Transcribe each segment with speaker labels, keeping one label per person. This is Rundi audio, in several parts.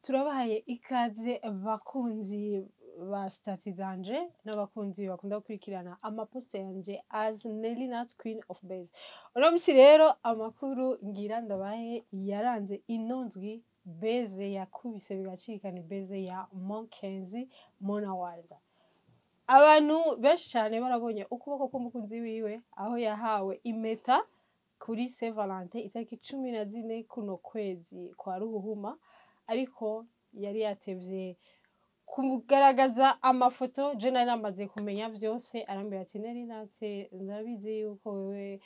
Speaker 1: Turabahaye ikaze, bakunzi ba statut zanje n'abakunzi bakunda gukurikirana amaposte yanje as Nelly Nat, Queen of Base. Uno musi rero amakuru ngira ndabahe yaranze ino ndwi, buzz yakubise bigacika, ni buzz ya Monkenzi Mona Walda. Abantu benshi cyane barabonye ukuboko k'umukunzi wiwe aho yahawe impeta kuri Saint Valentin, itariki 14 kuno kwezi kwa Ruhuhuma, ariko yari yatevye kugaragaza amafoto. Je nari namaze kumenya vyose, arambwira ati: "Nari natse ndabizi yuko wewe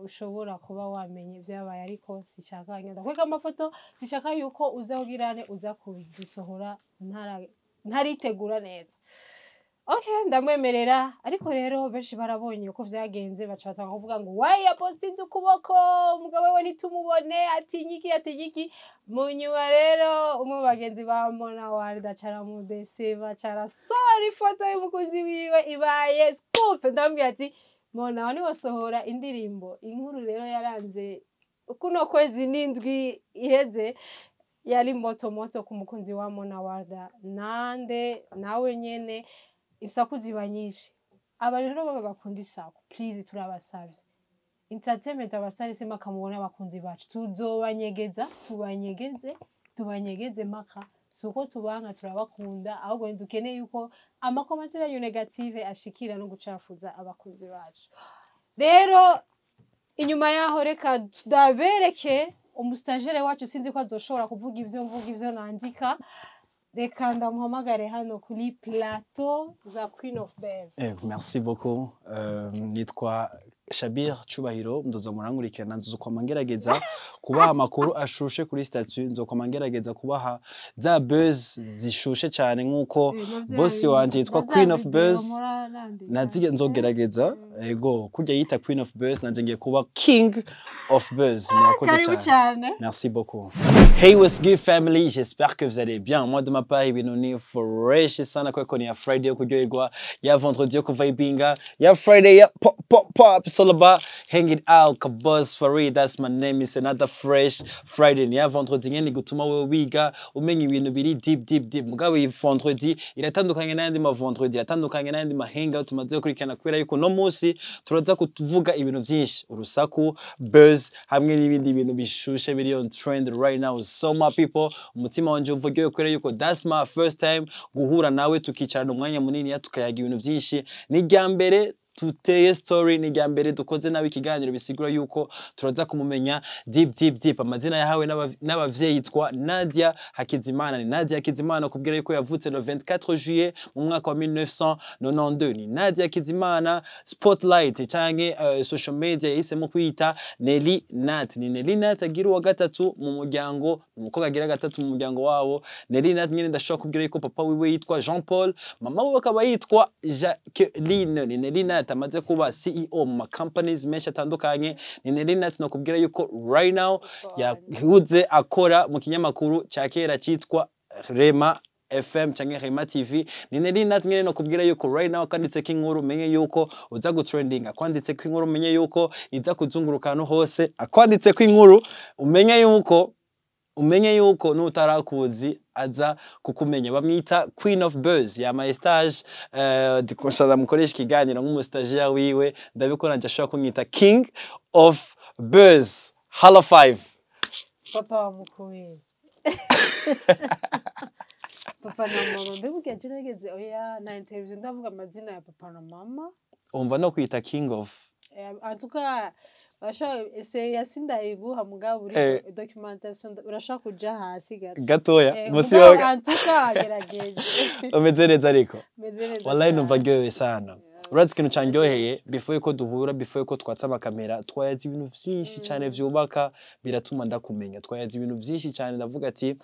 Speaker 1: ushobora kuba wamenye vyabaye, ariko sishaka ngenda kweka amafoto, sishaka yuko uza kugirane uza kuzisohora ntaritegura neza." Okay, ndamwemerera. Ariko rero benshi barabonye uko vyagenze, baca batanga kuvuga ngo why yapostinze ukuboko, umugabo we nitumubone, atinyiki atinyiki. Mu nyuma rero umwe mu bagenzi ba Mona Walda caramudeseva, carasohora ifoto y'umukunzi wiwe, ibaye scoop. Ndamubwira ati: "Mona, niwasohora indirimbo." Inkuru rero yaranze kuno kwezi n'indwi iheze yari moto moto ku mukunzi wa Mona Walda, nande nawe nyene isaku ziba nyinshi. Abantu rero baba bakunda isaku, please, turabasavye, entertainment abasare se makamubona abakunzi bacu, tuzobanyegeza, tubanyegeze, tubanyegeze maka. Si uko tubanka, turabakunda, ahubwo ntidukeneye yuko amacommentaires yanyu négatif ashikira no gucafuza abakunzi bacu. Rero inyuma yaho reka tudabereke umustagiaire wacu, sinzi ko azoshobora kuvuga ivyo mvuga, ivyo nandika. Reka ndamuhamagare hano kuri plateau za Queen of Base.
Speaker 2: Merci beaucoup. Nitwa Shabir Cubahiro, ndoza murankurikirana, nzokwama ngerageza kubaha amakuru ashushe kuri statut, nzokwama ngerageza kubaha za buzz zishushe cyane nkuko boss wanje yitwa Queen of Buzz. Nazige nzogerageza, ego kurya yita Queen of Buzz, nanje ngiye kuba King of Buzz. Murakoze
Speaker 1: Karibu
Speaker 2: cyane.
Speaker 1: cyane.
Speaker 2: Merci beaucoup. Hey, what's good family? J'espère que vous allez bien. Moi, de ma part, ibintu ni fresh sana kweko ni ya Friday yo kuryoherwa, ya vendredi yo kuvibinga, ya Friday ya pop pop pop. It's all about hanging out. Kabuzz Farid, that's my name. It's another fresh Friday. Ni ya vendredi nyene gutuma wewe wiga, umenya ibintu biri deep deep deep. Mugabo iyi vendredi iratandukanye n'ayandi ma vendredi, iratandukanye n'ayandi ma hangout tumaze gukurikirana, kubera yuko no munsi turaza kuvuga ibintu byinshi, urusaku, buzz hamwe n'ibindi bintu bishushe biri on trend right now. So my people, umutima wanje umva uryohewe kubera yuko that's my first time guhura nawe, tukicarana umwanya munini, tukayaga ibintu byinshi. Ni irya mbere tuteye story, ni irya mbere dukoze nawe ikiganiro, bisigura yuko turaza kumumenya deep deep deep. Amazina yahawe n'abavyeyi yitwa Nadia Hakizimana. Ni Nadia Hakizimana kubwira yuko yavutse le 24 juillet mu mwaka wa 1992. Ni Nadia Hakizimana Spotlight canke social media yahisemo kwita Nelly Nat. Ni Nelly Nat agira uwa gatatu mu muryango, umukobwa agira gatatu mu muryango wabo. Nelly Nat nyene ndashobora kubwira yuko papa wiwe yitwa Jean Paul, mama wiwe akaba yitwa Jacqueline. Ni Nelly Nat amaze kuba CEO mu ma companies menshi atandukanye. Ni Nelly Nat nokubwira yuko right now yahuze akora mu kinyamakuru ca kera citwa Rema FM canke Rema TV. Ni Nelly Nat nyene nokubwira yuko right now kwanditseko inkuru umenye yuko uza gutrendinga, kwanditseko inkuru umenye yuko iza kuzunguruka ahantu hose, akwanditseko inkuru umenye yuko nutarakuzi aza kukumenya. Bamwita Queen of Buzz, yamaye stage, dikosha mukoresha ikiganiro nk'umustagiaire wiwe, ndabikora nje ashobora kumwita King of Buzz. Hello 5.
Speaker 1: Papa wamukuye papa na mama, mbega je nageze oya na interview ndavuga amazina ya papa na mama.
Speaker 2: Umva no kwita King of
Speaker 1: En tout cas urashobora ese yasindayiguha, mugabo uri documentation urashobora kuja hasi gato.
Speaker 2: Gatoya musi
Speaker 1: mugabo
Speaker 2: wawe.
Speaker 1: En tout cas gerageje.
Speaker 2: Umeze neza ariko?
Speaker 1: Meze neza
Speaker 2: Wallahi numva
Speaker 1: cyane.
Speaker 2: ndyohewe sana. Urazi ikintu candyoheye, before yuko duhura, before yuko twatsa amakamera, twayaze ibintu vyinshi cyane vyubaka, biratuma ndakumenya. Twayaze ibintu vyinshi cyane, ndavuga ati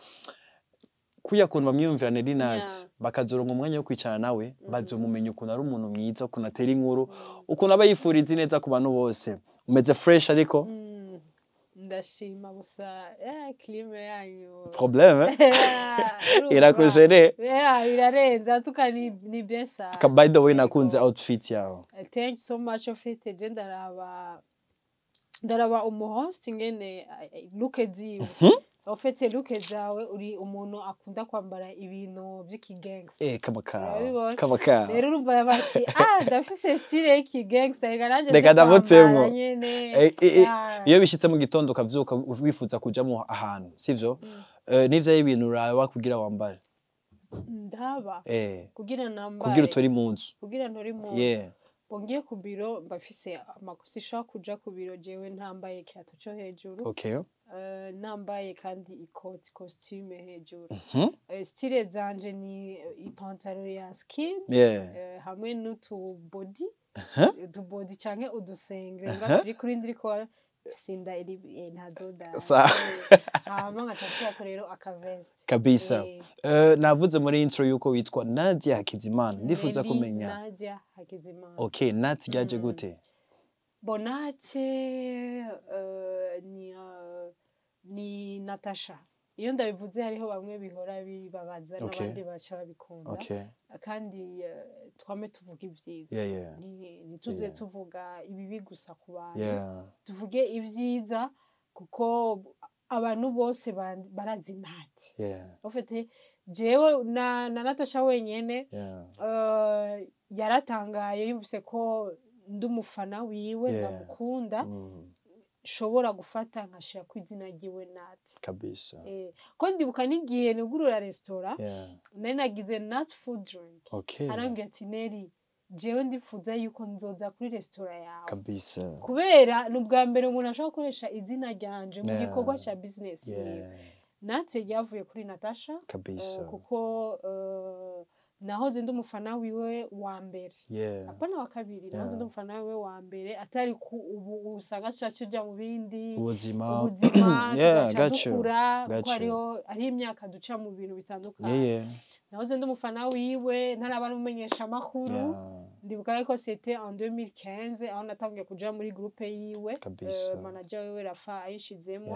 Speaker 2: kuya kuntu bamwiyumvira Nelly Nat, bakazoronka umwanya wo kwicara nawe, bazomumenya ukuntu ari umuntu mwiza, ukuntu atera inkuru, ukuntu aba yifuriza ineza ku bantu bose. Umeze fresh ariko?
Speaker 1: Ndashima gusa clim yanyu
Speaker 2: Problème, eh?
Speaker 1: Yeah, urumva.
Speaker 2: Irakujere.
Speaker 1: Yeah, birarenze. En tout cas ni bien ça.
Speaker 2: By the way,
Speaker 1: Yego.
Speaker 2: nakunze outfit yawe.
Speaker 1: Thank you so much. Ufite je ndaraba umuhost ingene look ziwe. Ufite look zawe, uri umuntu akunda kwambara ibintu by'ikigangsta.
Speaker 2: Kama kawa.
Speaker 1: Urabibona?
Speaker 2: Kama kawa.
Speaker 1: Rero urumva bati: "Ah, ndafise style y'ikigangsta, reka nanjye
Speaker 2: Reka
Speaker 1: nze
Speaker 2: ndamutsemwo."
Speaker 1: kwambara nyene."
Speaker 2: Eh, iyo bishitse mu gitondo ukavyuka wifuza kuja mu ahantu, sivyo? N'ivyo ari ibintu uraba kugira wambare?
Speaker 1: Ndaba kugira nambare?
Speaker 2: Kugira utori mu nzu.
Speaker 1: Kugira nturi mu nzu? Ngiye ku biro, mbafise amakosa, ishobora kuja ku biro jewe ntambaye ikirato co hejuru, nambaye kandi ikoti, costume hejuru. Style zanje ni ipantaro ya skin, hamwe n'utu body, utubody canke udusengre nga turi kuri ndiriko sinda iri ntadoda. Hama nkaca nshirako rero akaveste.
Speaker 2: Kabisa. Navuze muri intro yuko witwa Nadia Hakizimana, ndifuza
Speaker 1: Nelly
Speaker 2: kumenya.
Speaker 1: Nadia Hakizimana.
Speaker 2: Okay, Nat ryaje gute?
Speaker 1: Bonate ni Natasha. Iyo ndabivuze hariho bamwe bihora bibabaza, n'abandi baca babikunda. Kandi twame tuvuga ivyiza. Ntituze tuvuga ibibi gusa ku bantu, tuvuge ivyiza, kuko abantu bose barazi Nati. En fait, jewe na Natasha wenyene yaratangaye yumvise ko ndi umufana wiwe, ndamukunda, nshobora gufata nkashira ku izina ryiwe Nati. Ko ndibuka n'igihe nugurura resitora, nari nagize Nat Food Drink, arambwira ati: "Neri, jewe ndifuza yuko nzoza kuri resitora yawe, kubera ni ubwa mbere umuntu ashobora gukoresha izina ryanje mu gikorwa ca business yiwe." Nat ryavuye kuri Natasha, kuko nahoze ndi umufana wiwe wa mbere, apana wa kabiri, nahoze ndi umufana wiwe wa mbere, atari ku ubu usanga tuca tuja mu bindi
Speaker 2: Ubuzima.
Speaker 1: ubuzima, tugaca
Speaker 2: Got you.
Speaker 1: dukura, kuko
Speaker 2: Got you.
Speaker 1: hariho hariho imyaka duca mu bintu bitandukanye. Nahoze ndi umufana wiwe ntaraba n'umumenyesha amakuru. Ndibuka yuko c'était en 2015 aho natangiye kuja muri groupe yiwe, manager wiwe Rafa ayishizemo.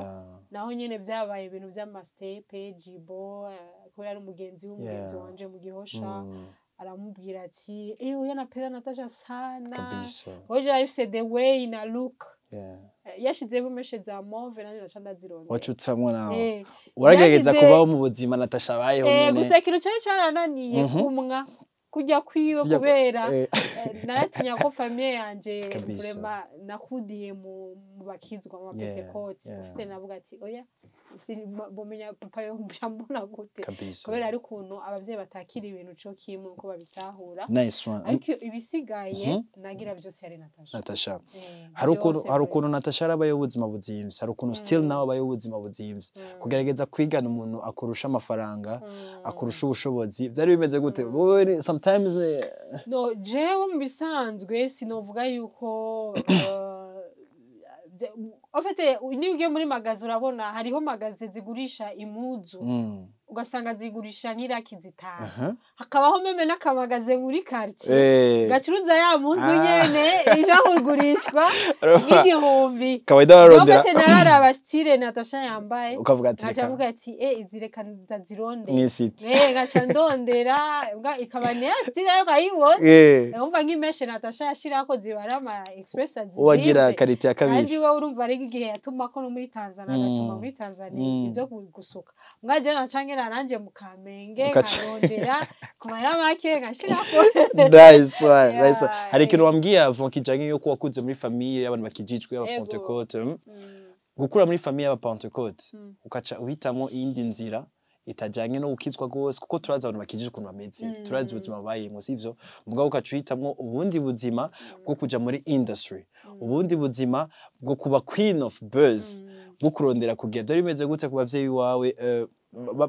Speaker 1: Naho nyene vyabaye ibintu vy'amastepe jibo, kubera ari umugenzi w'umugenzi wanje mu Gihosha, aramubwira ati: "Eh, oya, napenda Natasha sana." Oje arifise the way na look. Yashizemo mèches za mauve, nanje naca ndazirondera.
Speaker 2: Wacutsamwo nawe. Uragerageza kubaho mu buzima Natasha abayeho nyene.
Speaker 1: Gusa ikintu cari carananiye, kumwa kurya kwiwe, kubera naratinya ko famille yanje, vraiment nakudiye mu bakizwa, mu bapentekote, ufite navuga ati: "Oya, bomenya papa yombona gute?" Kubera ari ukuntu abavyeyi batakira ibintu co kimwe uko babitahura.
Speaker 2: Nice one.
Speaker 1: Ariko ibisigaye nagira vyose yari Natasha.
Speaker 2: Natasha. Hari ukuntu
Speaker 1: Vyose
Speaker 2: hari
Speaker 1: pe.
Speaker 2: ukuntu Natasha yarabayeho ubuzima buzimvye, hari ukuntu still nawe abayeho ubuzima buzimvye. Kugerageza kwigana umuntu akurusha amafaranga, akurusha ubushobozi, byari bimeze gute? Wowe sometimes
Speaker 1: No, jewe mu bisanzwe sinovuga yuko en fait niyo ugiye muri magasin, urabona hariho magasin zigurisha impuzu, ugasanga zigurisha nk'iraki 5, hakabaho même n'akamagasin muri quartier gacuruza ya mpuzu nyene ija kugurishwa nk'igihumbi.
Speaker 2: Kawaida
Speaker 1: Jewe
Speaker 2: warondera.
Speaker 1: mfite nararaba style Natasha yambaye,
Speaker 2: ukavuga ati
Speaker 1: nkaca
Speaker 2: reka
Speaker 1: mvuga ati: "Eh, izi reka ndazirondera."
Speaker 2: Mw'isite.
Speaker 1: Nkaca ndondera mbwa ikaba niya style ariko ayibona. Umva nk'imèches Natasha yashirako ziba ama express
Speaker 2: Uwagira
Speaker 1: azizimvye.
Speaker 2: qualité ya
Speaker 1: Kandi
Speaker 2: kabiri.
Speaker 1: we urumva ari igihe yatumako no muri Tanzania, agatuma muri Tanzania ivyo gusuka, mbwa je naca ngera nanje mu Kamenge, nkarondera ku mahera make nkashirako.
Speaker 2: Nice one, nice one.
Speaker 1: Yeah,
Speaker 2: Hari ikintu wambwiye avant kijanye yuko wakuze muri famille y'abantu bakijijwe, y'aba
Speaker 1: Ego.
Speaker 2: Pentecôte. Gukura muri famille y'aba Pentecôte, ukaca uhitamo iyindi nzira itajanye no gukizwa gose, kuko turazi abantu bakijijwe ukuntu bameze, turazi ubuzima babayemwo, sivyo? Mugabo ukaca uhitamwo ubundi buzima bwo kuja muri industry, ubundi buzima bwo kuba queen of buzz, bwo kurondera kugira, byari bimeze gute ku bavyeyi wawe?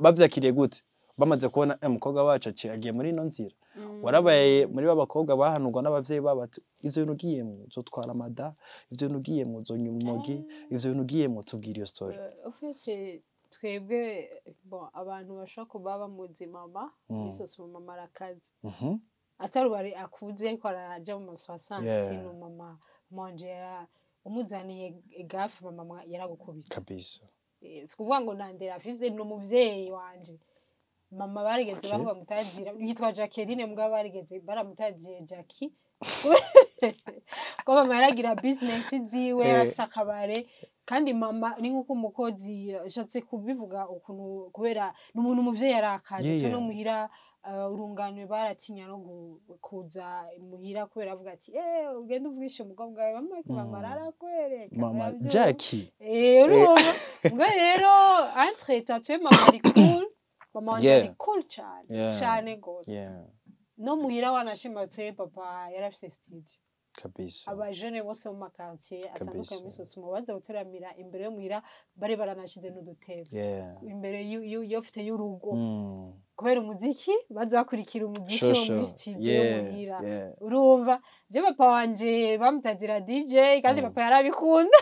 Speaker 2: Bavyakiriye gute bamaze kubona umukobwa wacu agiye muri ino nzira? Warabaye muri ba bakobwa bahanurwa n'abavyeyi babo ati: "Ivyo bintu ugiyemwo uzotwara amada, ivyo bintu ugiyemwo uzonywa urumogi, ivyo bintu ugiyemwo"? Tubwira iyo story.
Speaker 1: Au fait, twebwe, bon, abantu bashobora kuba bamuzi mama, bisosa mama arakaze, atari ubu akuze, ariko araja mu ma 60. Ni mama wanje umuzaniye gafe, mama yaragukubita. Si kuvuga ngo nandera afise, ni umuvyeyi wanje mama barigeze bavuga mutazira yitwa Jacqueline, mbwa barigeze baramutaziye Jackie. Ko mama yaragira business ziwe, yarafise akabare. Kandi mama ni nk'uko umukozi, ashatse kubivuga ukuntu, kubera ni umuntu umuvyeyi yarakaje. Twe no muhira, urunganwe baratinya no kuza muhira, kubera avuga ati: "Eh, ugende uvugishe umukobwa wawe mama." Mama ararakwereka.
Speaker 2: Mama.
Speaker 1: Uravyumva?
Speaker 2: Jackie.
Speaker 1: Eh, urumva ubwo rero entre twe mama ari cool, mama wanje ari cool cane, cane gose. No muhira wanashima, twe papa yarafise studio. Abajene bose mu ma quartier atandukanye muri Sosumo baza guteramira imbere yo muhira, bari baranashize n'udutebe imbere yofite y'urugo, kubera umuziki, baza bakurikira umuziki wo
Speaker 2: Shosho.
Speaker 1: muri studio yo muhira. Urumva, je papa wanje bamutazira DJ, kandi papa yarabikunda.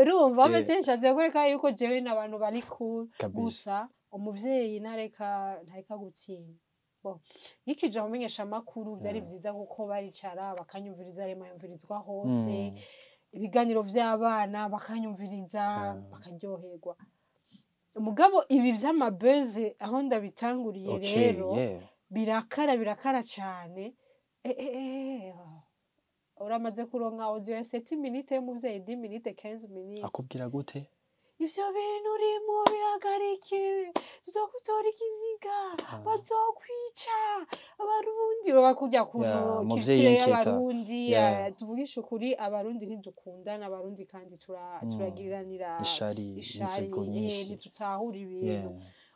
Speaker 1: Urumva, nshatse kwereka yuko jewe n'abantu bari cool. Gusa umuvyeyi ntareka gutinya. Bon, nkikija mumenyesha amakuru vyari vyiza, kuko baricara bakanyumviriza, rema yumvirizwa hose, ibiganiro vy'abana bakanyumviriza, bakaryoherwa. Mugabo ibi vy'ama buzz aho ndabitanguriye rero, birakara, birakara cane. Uramaze kuronka audio ya 7 minutes y'umuvyeyi, 10 minutes, 15 minutes.
Speaker 2: Akubwira gute?
Speaker 1: "Ivyo bintu urimo bihagarike, tuzogutora ikiziga, bazokwica Abarundi." Baba kurya kuntu
Speaker 2: Umuvyeyi
Speaker 1: culture
Speaker 2: yinketa.
Speaker 1: y'Abarundi. Tuvugishe ukuri, Abarundi ntidukundana, Abarundi kandi turagiriranira
Speaker 2: Ishari,
Speaker 1: ishari,
Speaker 2: inzigo nyinshi.
Speaker 1: Ntitutahura ibintu.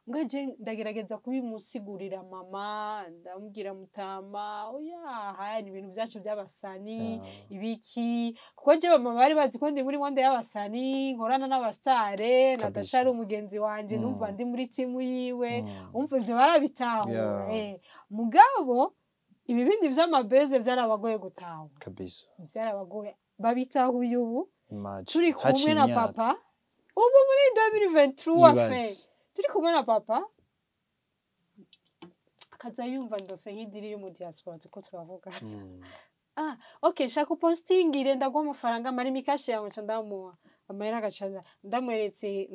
Speaker 1: Mbwa je ndagerageza kubimusigurira mama, ndamubwira: "Mutama, oya, haya ni ibintu vyacu by'abasani." Ibiki, kuko je mama bari bazi ko ndi muri monde y'abasani, nkorana n'abasitare, Natasha ari umugenzi wanje, numva ndi muri timu yiwe. Umva, ivyo barabitahura. Mugabo ibi bindi vy'ama buzz vyarabagoye gutahura. Vyarabagoye, babitahuye ubu.
Speaker 2: Imagine.
Speaker 1: Turi kumwe
Speaker 2: Haciye
Speaker 1: na
Speaker 2: imyaka.
Speaker 1: papa ubu muri 2023 fe.
Speaker 2: Ibaze.
Speaker 1: Turi kumwe na papa, akaza yumva ndose nk'i deal yo mu diaspora, turiko turavuga: "Ah, okay, shaka upostingire, ndaguha amafaranga mari mikashe yawe." Nca ndamuha amahera, agacaza ndamweretse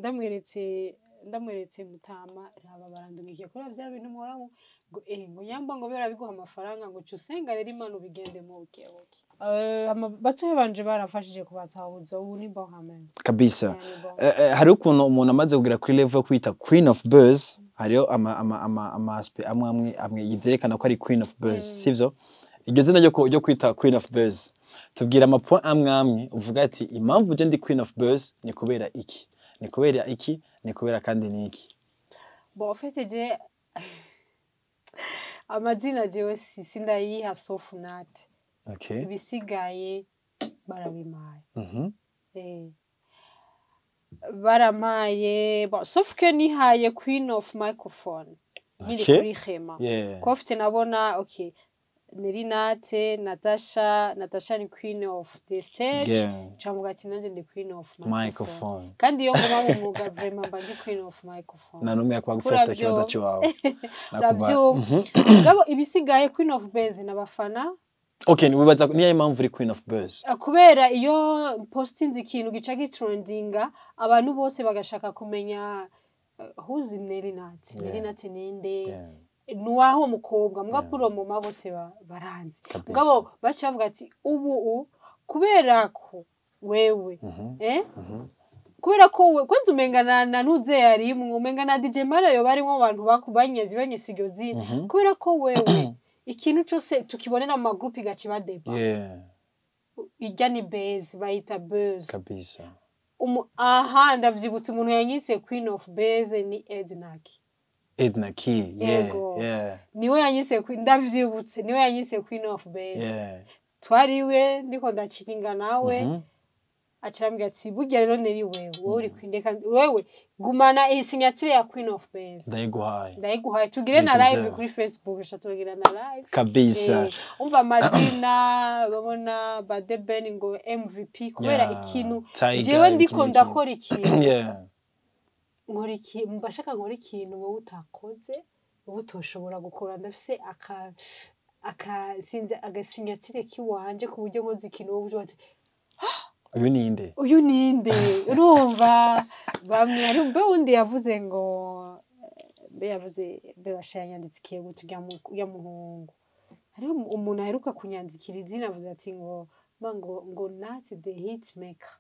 Speaker 1: ndamweretse: "Mutama, raba, barandungikiye kuri vya bintu muhoramo." Ngo ngo nyamba ngo bera biguha amafaranga, ngo ca usenga rero Imana ubigendemo buke buke. Batoya banje barafashije kubatahuza, ubu ni bon amen.
Speaker 2: Kabisa.
Speaker 1: Yeah, ni bon.
Speaker 2: Hari ukuntu umuntu amaze kugera kuri level yo kwita Queen of Buzz, hariho ama aspect amwe amwe yerekana ko ari Queen of Buzz, sivyo? Iryo zina ryo kwita Queen of Buzz, tubwira ama point amwe amwe uvuga ati: "Impamvu je ndi Queen of Buzz ni kubera iki, ni kubera iki, ni kubera kandi ni iki."
Speaker 1: Bon, en fait, je amazina jewe sindayiha sauf Nat. Ibisigaye barabimpaye. Barampaye, bon, sauf que nihaye Queen of Microphone nkiri kuri Hema. Ko mfite nabona, okay, Nelly Nat, Natasha, Natasha ni queen of the stage. Camuga ati nanje ndi Queen of Microphone.
Speaker 2: Microphone.
Speaker 1: Kandi iyo nguma mu mwuga, vraiment mba ndi Queen of Microphone.
Speaker 2: Nta n'umwe yakwa gufata
Speaker 1: Uravyumva.
Speaker 2: ikibanza cy'iwawe.
Speaker 1: Uravyumva, mugabo ibisigaye Queen of Buzz n'abafana.
Speaker 2: Okay, wibaza niyo impamvu uri Queen of Buzz?
Speaker 1: Kubera iyo postinze ikintu gica gitrendinga, abantu bose bagashaka kumenya who's Nelly Nat, Nelly Nat ninde, nuwaho mukobwa mbwa puro muma bose baranzi. Mugabo baca bavuga ati ubu kubera ko wewe kubera ko we kwanza umenga na ntuze yarimwo, umenga na DJ Mario barimwo, abantu bakubanyezi banyise iryo zina, kubera ko wewe ikintu cose tukibonera mu ma groupe gaciba débat. Ijya ni buzz, bayita buzz. Aha ndavyibutse, umuntu yanyitse Queen of Buzz ni Ednak.
Speaker 2: Edna Key, yeah.
Speaker 1: Yego. Niwe yanyitse ndavyibutse, niwe yanyitse Queen of Buzz. Twariwe ndiko ndaciringa nawe, acarambwira ati: "Burya rero Nelly, wewe wowe uri queen, reka wewe gumana iyi signature ya Queen of Buzz."
Speaker 2: Ndayiguhaye.
Speaker 1: Ndayiguhaye, tugire na
Speaker 2: Ni
Speaker 1: live kuri Facebook, sha tugira na live. Umva amazina babona ba The Ben ngo MVP kubera ikintu
Speaker 2: Tiger,
Speaker 1: jewe ndiko
Speaker 2: iki.
Speaker 1: ndakora ikintu, nkora iki, mba shaka nkora ikintu wowe utakoze, wowe utoshobora gukora. Ndafise aka sinzi aga signature kiwanje, ku buryo nkoze ikintu wowe uvuga ati:
Speaker 2: Uyu ninde?
Speaker 1: "Uyu ninde?" Urumva, bamwe hari mbe wundi yavuze ngo mbe yavuze mbe basha yanyandikiye gute ujya muhungu. Hariho umuntu aheruka kunyandikira izina, avuze ati ngo Ba ngo Nat the hit maker.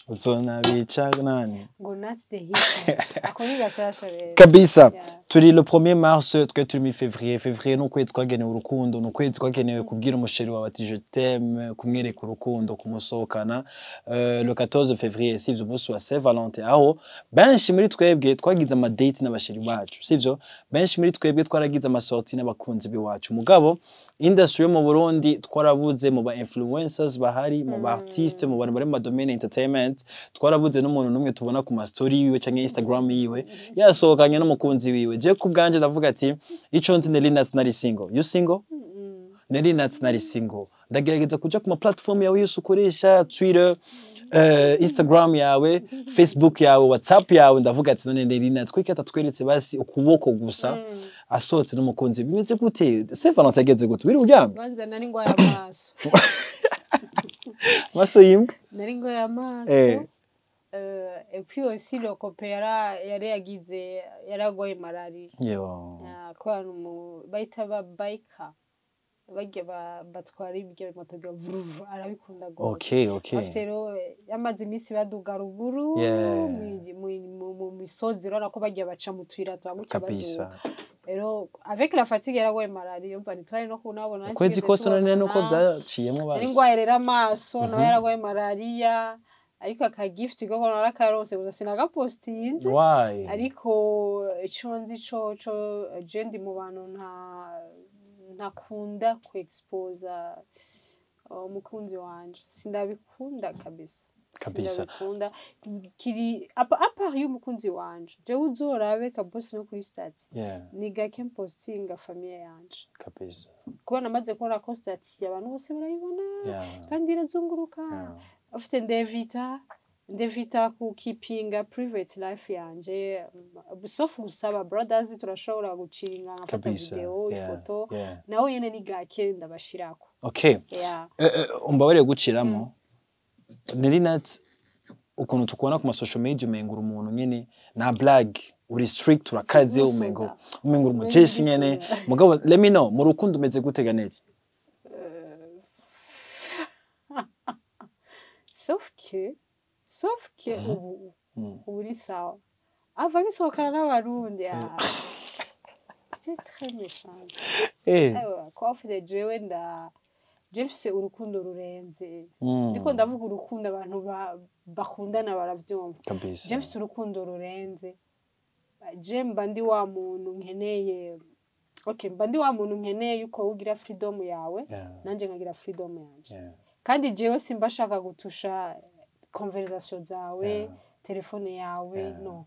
Speaker 2: Uzona bica nani?
Speaker 1: Ngo Nat the hit maker, ako ni gashasha rero.
Speaker 2: Kabisa.
Speaker 1: Yeah.
Speaker 2: Turi le 1er mars, twe turi muri février. Février ni ukwezi kwagenewe urukundo, ni ukwezi kwagenewe kubwira umuchéri wawe ati "je t'aime", kumwereka urukundo, kumusohokana. Le 14 février, sivyo, umunsi wa Saint Valentin, aho benshi muri twebwe twagize ama date n'abachéri bacu, sivyo? Benshi muri twebwe twaragize amasorties n'abakunzi biwacu. Mugabo industry yo mu Burundi twarabuze mu ba influencers bahari, mu ba artiste, mu bantu bari mu ma domaine entertainment, twarabuze n'umuntu n'umwe tubona ku ma story yiwe canke Instagram yiwe yasohokanye n'umukunzi wiwe. Je ku bwanje ndavuga ati ico nzi, Nelly Nat nari single. You single? Nelly Nat nari single. Ndagerageza kuja ku ma platform yawe yose ukoresha, Twitter, Instagram yawe, Facebook yawe, WhatsApp yawe, ndavuga ati none Nelly Nat kuki atatweretse basi ukuboko gusa asohotse n'umukunzi? Bimeze gute? Saint Valentin yageze gute? Wiri uryamye?
Speaker 1: Banza nari ngwaye amaso.
Speaker 2: Amaso yimbwa.
Speaker 1: Nari ngwaye amaso. Et puis aussi le copain yari yagize, yaragwaye malaria.
Speaker 2: Yo.
Speaker 1: Kubera bahita ba biker, barya batwara ibyo moto bya vuru, arabikunda gose. Afite rero yamaze iminsi baduga ruguru mu misozi, urabona ko bagiye baca mu tuyira twagutse baduga. Rero avec la fatigue yaragwaye malaria, umva ntitwari no kunabona.
Speaker 2: Ukwezi kose none nuko vyaciyemwo
Speaker 1: Nari
Speaker 2: basi.
Speaker 1: ngwaye rero amaso, nawe yaragwaye malaria, ariko aka gift koko narakaronse, gusa sinagapostinze.
Speaker 2: Why?
Speaker 1: Ariko ico nzi co je ndi mu bantu ntakunda ku exposa umukunzi wanje, sindabikunda kabisa.
Speaker 2: Kabisa.
Speaker 1: Sindabikunda kiri à part y'umukunzi wanje. Jewe uzorabe kabosi no kuri statut, ni gake mpostinga famille yanje, kuba namaze kubona ko statut abantu bose barayibona kandi irazunguruka. Ufite ndevita kukipinga private life yanje, sauf gusaba brothers turashobora gucinga nkafata video, ifoto, nawe nyene ni gake ndabashirako. Yeah.
Speaker 2: Umbabarire guciramo. Nelly Nat, ukuntu tukubona ku ma social media, umenga uri umuntu nyene na blague, uri strict, urakaze.
Speaker 1: Umusoda.
Speaker 2: Umengo uri umujeshi nyene.
Speaker 1: Umusoda.
Speaker 2: Mugabo let me know, mu rukundo umeze gute ga Nelly?
Speaker 1: Sauf que ubu ubu uri sawa ava bisohokana n'Abarundi, ah. C'est très méchant. Aiwa, ko afite jewe je mfise urukundo rurenze. Ndiko ndavuga urukundo abantu bakundana baravyumva. Je mfise urukundo rurenze. Je mba ndi wa muntu nkeneye, okay, mba ndi wa muntu nkeneye yuko ugira freedom yawe, nanje nkagira freedom yanje. Kandi jewe simba shaka gutusha conversation zawe, telefone yawe. No,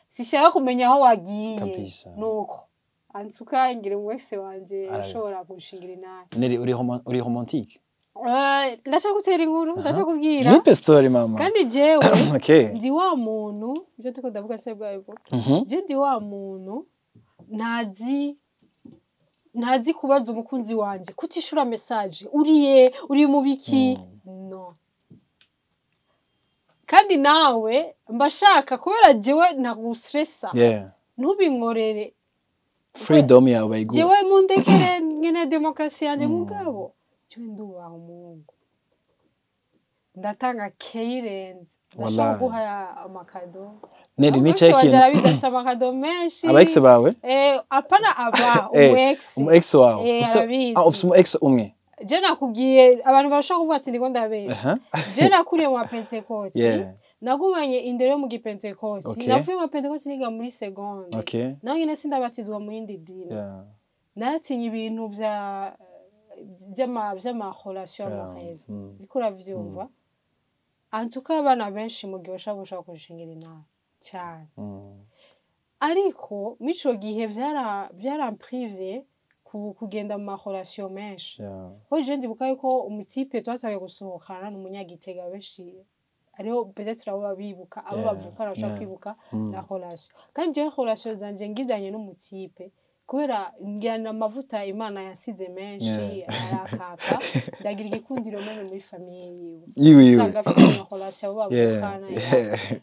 Speaker 1: sishaka kumenya aho wagiye. Nuko antuka ngira umu ex wanje ashobora gushingira inabi.
Speaker 2: Nelly, uri romantique?
Speaker 1: Ndashaka gutera inkuru, ndashaka kubwira.
Speaker 2: Nipe story, mama.
Speaker 1: Kandi jewe ndi wa muntu, ibyo ndiko ndavuga se bwabivuga, je ndi wa muntu ntazi kubaza umukunzi wanje kutishura message, uriye, uri mu biki, no. Kandi nawe mba shaka, kubera jewe ntagustressa, ntubinkorere.
Speaker 2: Freedom yawe bayiguha.
Speaker 1: Jewe mundekere ngene demokarasi yanje. Mugabo jewe ndubaha umuhungu, ndatanga keyirenze, ndashobora
Speaker 2: Wallahi.
Speaker 1: guha amacadeaux.
Speaker 2: Nelly,
Speaker 1: Umu
Speaker 2: ni
Speaker 1: ex
Speaker 2: cyahe
Speaker 1: wanje
Speaker 2: kintu
Speaker 1: arabizi, afise amacadeaux menshi.
Speaker 2: Aba ex bawe?
Speaker 1: Apana aba, umu ex.
Speaker 2: Umu ex wawe?
Speaker 1: Arabizi.
Speaker 2: Ah, ufise umu ex umwe?
Speaker 1: Je nakubwiye, abantu barashobora kuvuga ati ndiko ndabesha. Je nakuriye mu bapentekoti. Nagumanye indero yo mu gipentekoti. Navuye mu bapentekoti niga muri seconde. Naho nyine sindabatizwa mu yindi dini. Naratinye ibintu vy'ama relation amoureuse. Uriko uravyumva? Antuka abana benshi mu gihe bashobora gushingira inama cyane. Ariko mico gihe vyaramprivé kugenda mu ma relation menshi. Ko je ndibuka yuko umutype twatangiye gusohokana ni umunyagitega, benshi ariho peut-être abo babibuka, abo bavukana bashobora kwibuka la relation. Kandi jewe relation zanje ngidanye n'umutype, kubera ngira amavuta Imana yasize menshi arakaka. Ndagira igikundiro même muri famille yiwe.
Speaker 2: Yiwe yiwe.
Speaker 1: Usanga afite relation abo bavukana.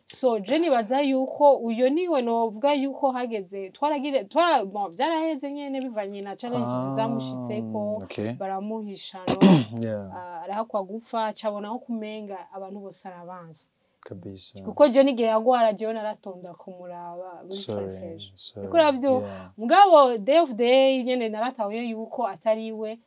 Speaker 1: So je nibaza yuko uyo niwe novuga yuko hageze twaragire twara, bon, vyaraheze nyene bivanye na challenges zamushitseko. Baramuhisha no arahakwa gupfa, cabona nko kumenga abantu bose arabanzi. Kuko je n'igihe yagwara, jewe naratonda kumuraba muri
Speaker 2: Sorry,
Speaker 1: passage.
Speaker 2: sorry.
Speaker 1: Niko uravyumva? Mugabo day of day nyene naratahuye yuko atari we,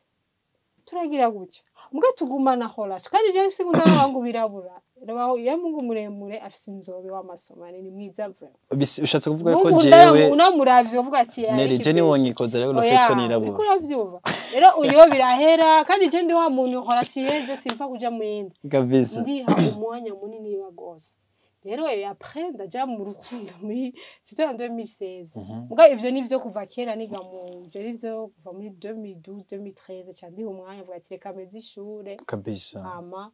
Speaker 1: turagira gutya, muga tugumana relation. Kandi jewe sinkunda n'abahungu birabura. Raba iyo mungu muremure afise inzobe w'amaso manini, mwiza vraiment.
Speaker 2: Ushatse kuvuga ko
Speaker 1: Mungu
Speaker 2: jewe
Speaker 1: unamuravye uvuga ati
Speaker 2: Neri, je niwo nyikoza rero le ko nirabura.
Speaker 1: Uriko uravyumva rero, uyo birahera. Kandi je ndi wa muntu relation iheze simva kuja mu yindi. Ndiha umwanya munini wa gose. Rero et après ndaja mu rukundo muri, c'était en 2016. Muga ivyo nivyo kuva kera niga mu, ivyo nivyo kuva muri 2012, 2013 ca ndiha umwanya, mvuga ati reka meze ishure. Hama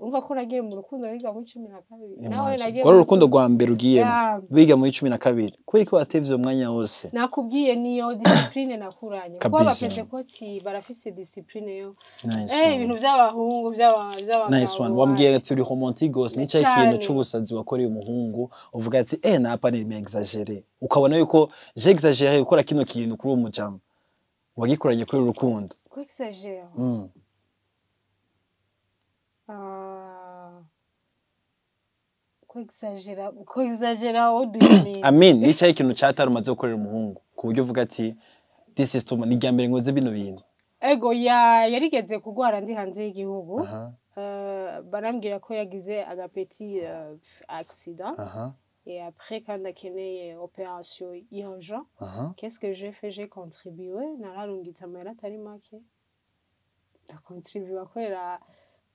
Speaker 1: urumva ko nagiye mu rukundo niga muri 12 nawe.
Speaker 2: Imagine.
Speaker 1: Nagiye
Speaker 2: Gwari urukundo rwa mbere ugiyemo?
Speaker 1: Yeah.
Speaker 2: Biga muri 12, kubera ko watevye umwanya wose?
Speaker 1: Nakubwiye, niyo discipline nakuranye, kuko abapentekoti barafise discipline yo
Speaker 2: Nice one.
Speaker 1: ibintu by'abahungu, by'abagabo.
Speaker 2: Nice one. Wambwiye ati uri romantique gose. Ni cyahe
Speaker 1: Cane.
Speaker 2: kintu c'ubusazi wakoreye umuhungu uvuga ati napa ni exagéré, ukabona yuko j'ai exagéré gukora kino kintu kuri uwo mujama wagikoranye kuri urukundo?
Speaker 1: Ko exagère? Ah, ko exagera, ko exagera, what do you mean?
Speaker 2: I mean, ni cyahe ikintu cyatari umaze gukorera umuhungu ku buryo uvuga ati this is too much, ni irya mbere nkoze bino bintu?
Speaker 1: Ego, ya yarigeze kugwara ndi hanze y'igihugu. Barambwira ko yagize aga petit accident et après kandi akeneye opération urgent. Qu'est-ce que j'ai fait? J'ai contribué, nararungitse amahera atari make, ndakontribuwa kubera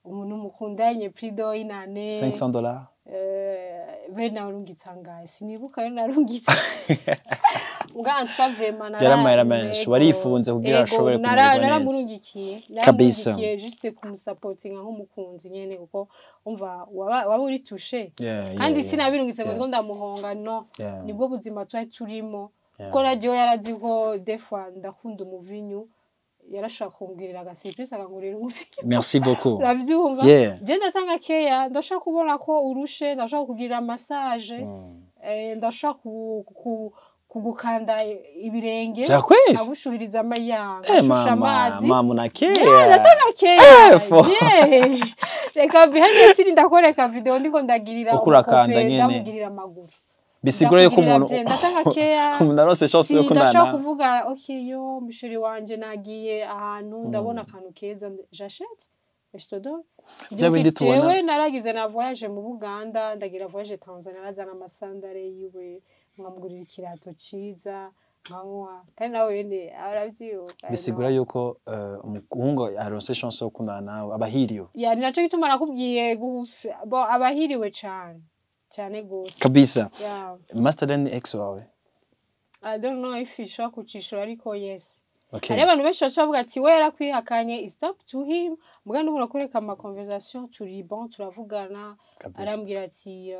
Speaker 1: umuntu mukundanye plus d'une année.
Speaker 2: $500.
Speaker 1: Be narungitse angahe? Sinibuka yo narungitse. Mbwa en tout cas vraiment
Speaker 2: Yari amahera menshi. Warifunze kugira ashobore kumererwa neza.
Speaker 1: Naramurungikiye. Naramurungikiye juste kumusapotinga nk'umukunzi nyene, kuko umva waba uri touché. Kandi sinabirungitse ngo ndiko ndamuhonga, no. Nibwo buzima twari turimo. Kuko na jewe yarazi ko des fois ndakunda umuvinyu, yarashobora kungirira agasurprise akangurira umuvinyu.
Speaker 2: Merci beaucoup.
Speaker 1: Uravyumva?
Speaker 2: Yeah.
Speaker 1: Je ndatanga keya, ndashobora kubona ko urushe, ndashobora kugira massage, ndashobora kugukanda ibirenge,
Speaker 2: Vya kweli?
Speaker 1: nkagushuhiriza amaya, ngashusha
Speaker 2: mama,
Speaker 1: amazi.
Speaker 2: Mama una
Speaker 1: Yeah,
Speaker 2: care.
Speaker 1: ndatanga keya.
Speaker 2: Fo.
Speaker 1: Yeah. Reka behind the scene ndakwereka video ndiko ndagirira
Speaker 2: Uko urakanda
Speaker 1: umukope,
Speaker 2: nyene.
Speaker 1: ndamugirira amaguru.
Speaker 2: Bisigura yuko
Speaker 1: Ndakugirira
Speaker 2: umuntu
Speaker 1: bien, ndatanga keya.
Speaker 2: umuntu aronse chance yo
Speaker 1: Si, ndashobora
Speaker 2: kundana.
Speaker 1: kuvuga ok, yo mu chéri wanje nagiye ahantu ndabona akantu keza, j'achète et je te donne.
Speaker 2: Vya bindi tubona.
Speaker 1: Jewe naragize na voyage mu Buganda, ndagira voyage Tanzania, narazana amasandare yiwe, nkamugurira ikirato ciza, nkamuha, kandi nawe nyene aravyibuka.
Speaker 2: Bisigura yuko umuhungu aronse chance yo gukundana nawe abahiriwe.
Speaker 1: Ya, ni naco gituma nakubwiye bo abahiriwe cane cane gose. Yeah.
Speaker 2: Masterland ni ex wawe?
Speaker 1: I don't know if ishobora kucishura, ariko yes.
Speaker 2: Okay.
Speaker 1: Hariho abantu benshi baca bavuga ati we yarakwihakanye, it's up to him. Muga n'ubu urakwereka ama conversation, turi bon, turavugana. Arambwira ati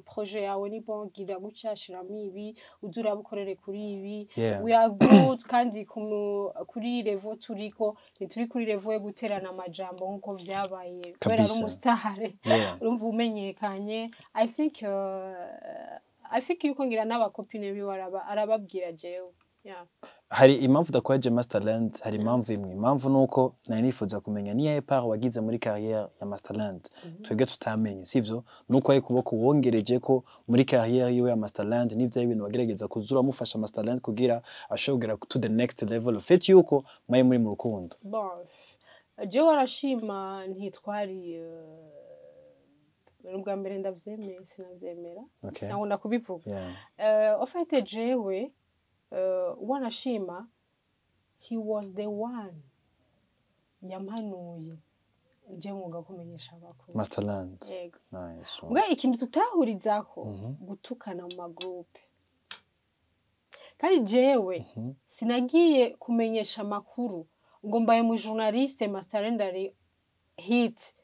Speaker 1: projet yawe ni bon, gira gutya, shiramo ibi, uze urabukorere kuri ibi. We are good. Kandi kuri level turiko, ntituri kuri level yo guterana amajambo nk'uko vyabaye kubera ari umusitare. Urumva umenyekanye, I think yuko ngira n'abacopines biwe arababwira jewe, yeah.
Speaker 2: Hari impamvu udakwaje Masterland, hari impamvu imwe. Impamvu ni uko nari nifuza kumenya niyahe part wagize muri carrière ya Masterland twebwe tutamenye, sivyo? Nuko ari kuboko wongereje ko muri carrière yiwe ya Masterland, n'ivyo ibintu wagerageza kuzura mufasha Masterland kugira ashobore kugera to the next level, fait yuko mwari muri mu rukundo.
Speaker 1: Bon, jewe arashima ntitwari ubwa mbere ndavyemeye, sinavyemera. Sinakunda kubivuga. Au fait jewe wanashima he was the one yampanuye nje mwuga kumenyesha amakuru.
Speaker 2: Masterland?
Speaker 1: Yego.
Speaker 2: Nice one.
Speaker 1: Mbwa ikintu tutahurizako, gutukana mu magroupe. Kandi jewe sinagiye kumenyesha amakuru ngo mbaye mu journaliste, Masterland ari hit,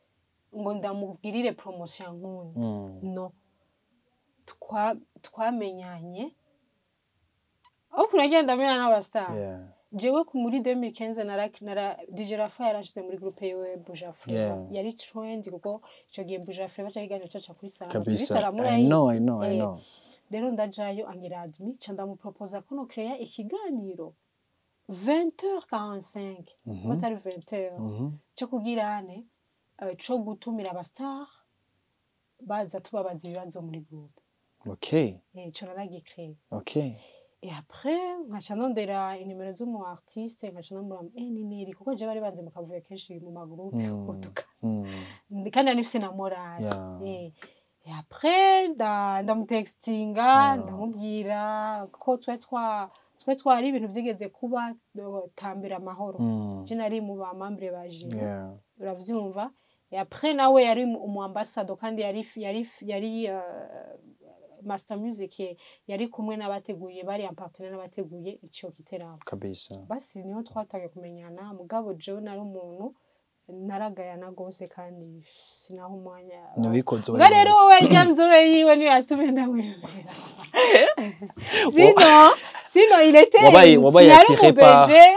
Speaker 1: ngo ndamubwirire promotion nkunda. No, twamenyanye aho kunagenda ndamenya n'abastar. Jewe ku muri 2015 nara DJ Rafa yarashize muri groupe yiwe Buja Flavor. Yari trend kuko ico gihe Buja Flavor cyari kiganiro caca kuri Salama TV.
Speaker 2: Kabisa.
Speaker 1: Salama.
Speaker 2: I know, I know, I
Speaker 1: Eh,
Speaker 2: know.
Speaker 1: Rero ndajayo, angira admin, ca ndamuproposa ko no créer ikiganiro 20h45, batari 20h, cyo kugira ane co gutumira aba star baza tubabaza ibibazo muri groupe. Ico naragicréé. Et après nkaca nondera inimero z'umu artiste, nkaca namura ni Neri, kuko je bari banze mu kavuyo kenshi mu magroupe utuka kandi nari nifise na morale. Et après ndamutextinga, ndamubwira ko twe twari ibintu vyigeze kuba tambira amahoro. Je nari mu ba membre ba jury, uravyumva. Et après nawe yari umu ambassador kandi yari Master Music, yari kumwe n'abateguye, bari en partenaire n'abateguye ico giteramo. Basi niho twatangiye kumenyana. Mugabo jewe nari umuntu naragayana gose kandi sinaho umwanya.
Speaker 2: Ntiwikoze.
Speaker 1: Mbwa rero wowe irya nzobe yiwe niyo yatumye ndamwemera. Sinon il était
Speaker 2: Wabaye
Speaker 1: sinari
Speaker 2: attiré par-
Speaker 1: umubeje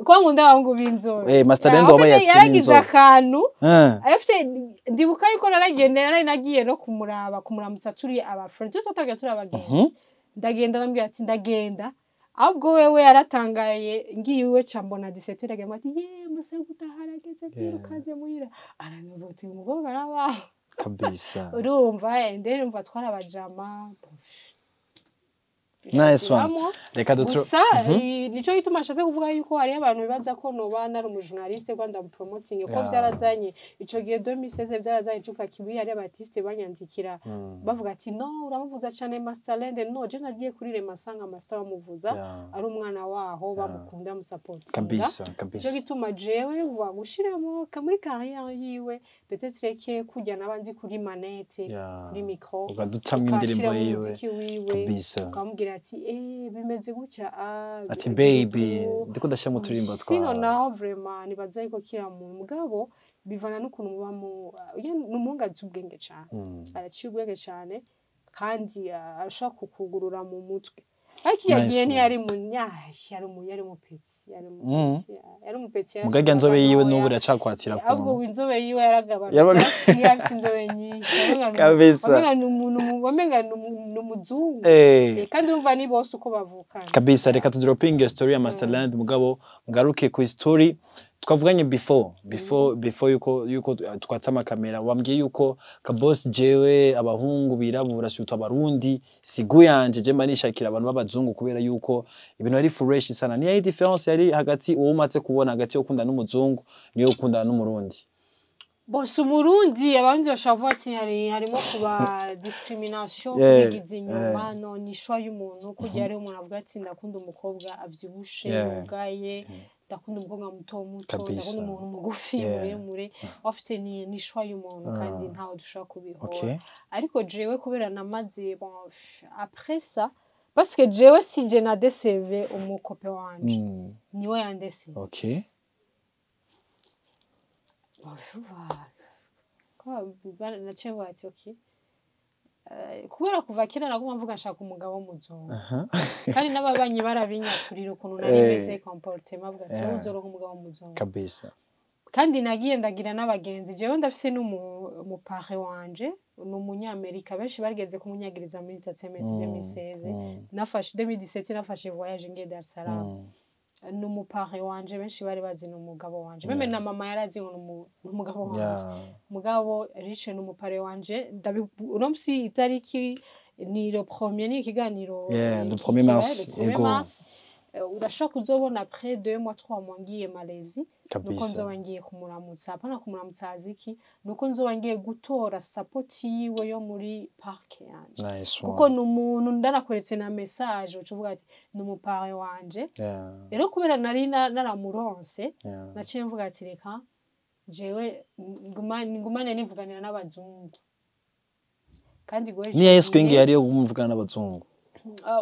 Speaker 1: ko nkunda abahungu b'inzobe.
Speaker 2: Master Lendo wabaye
Speaker 1: En fait,
Speaker 2: attiré
Speaker 1: yaragize
Speaker 2: n'inzobe.
Speaker 1: akantu
Speaker 2: Ah.
Speaker 1: afite. Ndibuka yuko naragenda, nari nagiye no kumuraba, kumuramutsa, turi aba friends, tutagiye turi abagenzi. Ndagenda ndamubwira ati ndagenda, ahubwo wewe yaratangaye ngiye iwe, ca mbona 17 agenda ati ye amasaha yo gutaha arageze, byirukanze muhira, aranavuga ati uyu mukobwa arabaho. Urumva, ndere urumva twarabajama.
Speaker 2: Nice one.
Speaker 1: Biramwo.
Speaker 2: Reka dutro.
Speaker 1: Gusa nico gituma nshatse kuvuga yuko hariho abantu bibaza ko noba nari umujournaliste ko ndamupromoting, ko vyarazanye ico gihe 2016, vyarazanye icuka kibi. Hari aba artiste banyandikira bavuga ati no uramuvuza cane Masterland. No, je nagiye kuri Remasanga Master bamuvuza, ari umwana waho, bamukunda, bamusapotinga. Nico gituma jewe vuga gushiramo muri carrière yiwe, peut-être que kujya n'abandi kuri manette, kuri micro,
Speaker 2: Ukadutamwo indirimbo
Speaker 1: ukashira mu
Speaker 2: yiwe.
Speaker 1: muziki wiwe, ukamubwira ati bimeze gutya, ah,
Speaker 2: Ati
Speaker 1: bimeze
Speaker 2: baby,
Speaker 1: uku.
Speaker 2: ndiko ndashira mu turimbo
Speaker 1: Sino
Speaker 2: twawe.
Speaker 1: naho vraiment nibaza yuko kiriya muntu, mugabo bivana n'ukuntu muba mu uya ni umuhungu azi ubwenge cane, araciye ubwenge cane kandi arashobora kukugurura mu mutwe. Ariko iyo
Speaker 2: Nice
Speaker 1: agiye
Speaker 2: one.
Speaker 1: ntiyari mu yari umupetsi, yari umupetsi, yari umupetsi.
Speaker 2: Mugabo irya nzobe yiwe n'ubu iracakwatira.
Speaker 1: Ahubwo
Speaker 2: Kuntu
Speaker 1: inzobe yiwe yaragabanutse. Yari afise inzobe nyinshi. Wamenga ni umuntu, wamenga ni umuzungu. Kandi urumva ni bose uko bavukana.
Speaker 2: Kabisa. Reka tudropinge story ya Masterland, mugabo ngaruke ku story twavuganye before yuko twatsa amakamera. Wambwiye yuko kabos jewe abahungu birabura, surtout abarundi, sigu yanje, je mba nishakira abantu b'abazungu kubera yuko ibintu ari fresh sana. Niyo différence yari hagati uwo umaze kubona hagati yo gukundana n'umuzungu niyo gukundana n'umurundi?
Speaker 1: Bose umurundi, abarundi bashobora kuvuga ati harimo kuba discrimination, kubigiza inyuma. No ni choix y'umuntu. Kugira rero umuntu avuga ati ndakunda umukobwa avyibushe, mugaye, ndakunda umukobwa muto muto, ndakunda umuntu mugufi, muremure, afite ni choix y'umuntu kandi ntawe dushobora kubihora. Ariko jewe kubera namaze, bon, après ça, parce que jewe si je na déceve umukope wanje, niwe yandeseve. Bon, naciye mvuga ati okay. Kubera kuva kera naguma mvuga nshaka umugabo w'umuzungu, kandi n'ababanyi barabinyaturira ukuntu nari meze, comportement, bavuga ati uzoronka umugabo w'umuzungu. Kandi nagiye ndagira n'abagenzi. Jewe ndafise n'umupare wanje ni umunyamerika, benshi barigeze kumunyagiriza muri entertainment. 2016 nafashe, 2017 nafashe voyage ngiye Dar es Salaam. Ni umupare wanje, benshi bari bazi ni umugabo wanje, même na mama yarazi ngo ni umugabo wanje. Mugabo Riche ni umupare wanje. Uno musi itariki ni le premier, ni ikiganiro
Speaker 2: Yeah, le 1er mars,
Speaker 1: le 1er
Speaker 2: ego.
Speaker 1: mars. Urashobora kuzobona après 2 mois, 3 mois ngiye Malaisie, nuko nzoba ngiye kumuramutsa. Hapana kumuramutsa aziki, nuko nzoba ngiye gutora support yiwe yo muri park yanje,
Speaker 2: Nice
Speaker 1: kuko
Speaker 2: one.
Speaker 1: ni umuntu ndanakweretse na message uca uvuga ati ni umupare wanje. Rero kubera nari naramuronse, naciye mvuga ati reka jewe ngumane nivuganira n'abazungu kandi guhera ico
Speaker 2: Niyo
Speaker 1: gihe,
Speaker 2: swing yari yo kumvugana n'abazungu.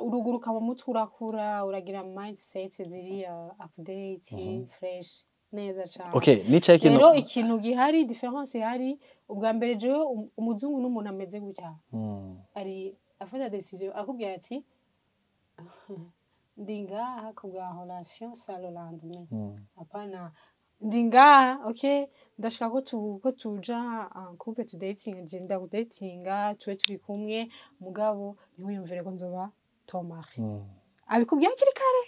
Speaker 1: Uruguruka mu mutwe, urakura, uragira mindset ziri update, fresh neza cane.
Speaker 2: Okay, nicaye ikintu.
Speaker 1: Rero ikintu gihari, différence ihari, ubwa mbere jewe umuzungu n'umuntu ameze gutya, ari afata décision, akubwira ati Ndi ngaha ku bwa relation sans le lendemain. Hapana, ndi ngaha, okay, ndashaka ko tuja en couple, tu dating, je ndakudatinga, tube turi kumwe, mugabo ntiwiyumvire ko nzoba ton mari. Abikubwiye hakiri kare,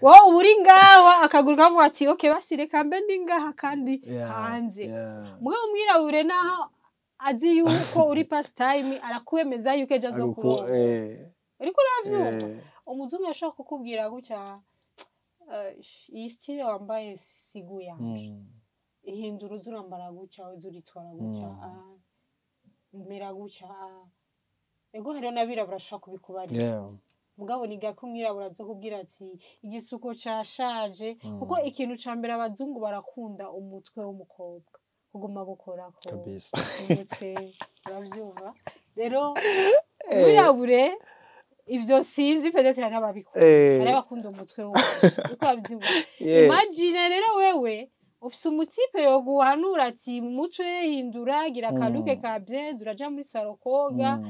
Speaker 1: wowe uba uri ngaho, akaguru kavuga ati: "Okay, basi reka mbe ndi ngaha kandi hanze." Mugabo umwirabure, naho azi yuko uri pass time, arakwemeza yuko ejo azokuronka. Uriko uravyumva? Umuzungu yashobora kukubwira gutya: "Iyi style wambaye sigu yanje, ihindura, uze urambara gutya, uze uritwara gutya, mera gutya." Ego, hariho n'abirabura ashobora kubikubarira, mugabo ni gake umwirabura aza kubwira ati igisuko cashaje, kuko ikintu ca mbere abazungu barakunda umutwe w'umukobwa, kuguma gukorako umutwe, uravyumva? Rero umwirabure ivyo sinzi, peut-être hari ababikunda, hari abakunda umutwe w'umuntu, uko bavyumva. Imagine rero wewe ufise umutipe yoguhanura ati: "Mu mutwe hindura, gira akaluke ka bien, uraja muri salon koga."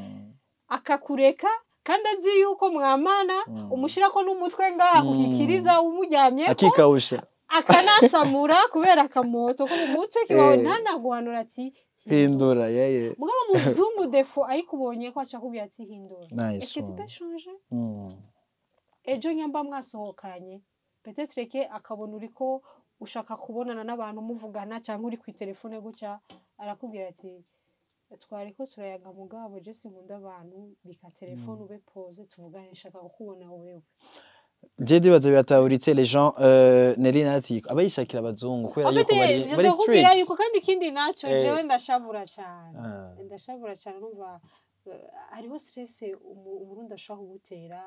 Speaker 1: Akakureka kandi azi yuko mwamana, umushirako n'umutwe ngaha kukikiriza umuryamyeko,
Speaker 2: akikawusha,
Speaker 1: akanasamura kubera akamoto ko mu mutwe kiwawe, ntanaguhanura ati
Speaker 2: hindura yeye.
Speaker 1: Mugabo muzungu, défaut ayikubonye ko aca akubwira ati: "Hindura."
Speaker 2: Nice
Speaker 1: Est-ce que tu
Speaker 2: one.
Speaker 1: peux changer? Ejo nyamba mwasohokanye, peut-être que akabona uriko ushaka kubonana n'abantu muvugana cyangwa uri ku telefone gutya, arakubwira ati: "Twariko turayaga, mugabo je sinkunda abantu bika telefone, ube pose tuvugane, nshaka kukubona wewe."
Speaker 2: Je ndibaza biratahuritse les gens. Nelly Nati aba yishakira abazungu kubera
Speaker 1: En fait,
Speaker 2: yuko bari
Speaker 1: ndakubwira
Speaker 2: strict.
Speaker 1: yuko kandi ikindi naco, jewe ndashavura cane. Ndashavura cane, numva hariho stress Umurundi ashobora kugutera,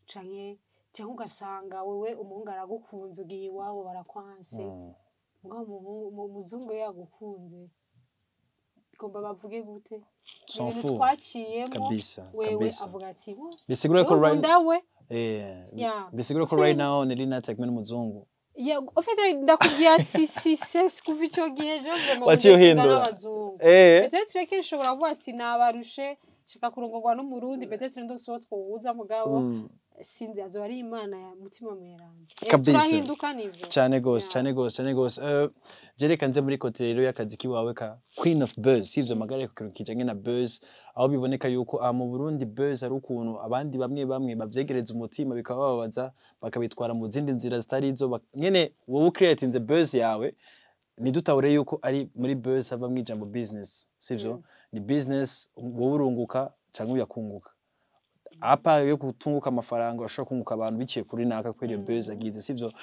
Speaker 1: canke cyangwa ugasanga wewe umuhungu aragukunze, ugiye iwabo barakwanse. Mugabo umuzungu iyo yagukunze, igomba bavuge gute? Ni
Speaker 2: S'en
Speaker 1: ibintu
Speaker 2: fout.
Speaker 1: twaciyemo. Wewe avuga ati: "Bo,
Speaker 2: Bisigura ko
Speaker 1: jewe
Speaker 2: right
Speaker 1: nkunda we."
Speaker 2: Bisigura ko right now Nelly Nati ari kumwe n'umuzungu.
Speaker 1: Ya, en fait, ndakubwiye ati si se kuva ico gihe je vraiment
Speaker 2: Waciye
Speaker 1: ubu ndatinga
Speaker 2: uhindura.
Speaker 1: n'abazungu. Peut-être que nshobora kuvuga ati nabarushe, shaka kurongorwa n'Umurundi, peut-être ndose uwo twohuza, mugabo sinzi, azoba ari Imana ya mutima mweranda. Turahinduka nivyo.
Speaker 2: Cyane gose. Cyane gose, cyane gose. Je reka nze muri côté rero y'akazi kiwawe ka Queen of Buzz, sivyo? Magare ku kintu kijanye na buzz, aho biboneka yuko aha mu Burundi buzz ari ukuntu abandi bamwe bamwe bavyegereza umutima, bikabababaza, bakabitwara mu zindi nzira zitari izo. Nyene wowe creatinze buzz yawe, ntidutahure yuko ari muri buzz havamwo ijambo business, sivyo? Ni business, wowe urunguka cyangwa uyakunguka apa yo gutunguka amafaranga, urashobora kunguka abantu biciye kuri naka kubera iyo buzz agize, sivyo?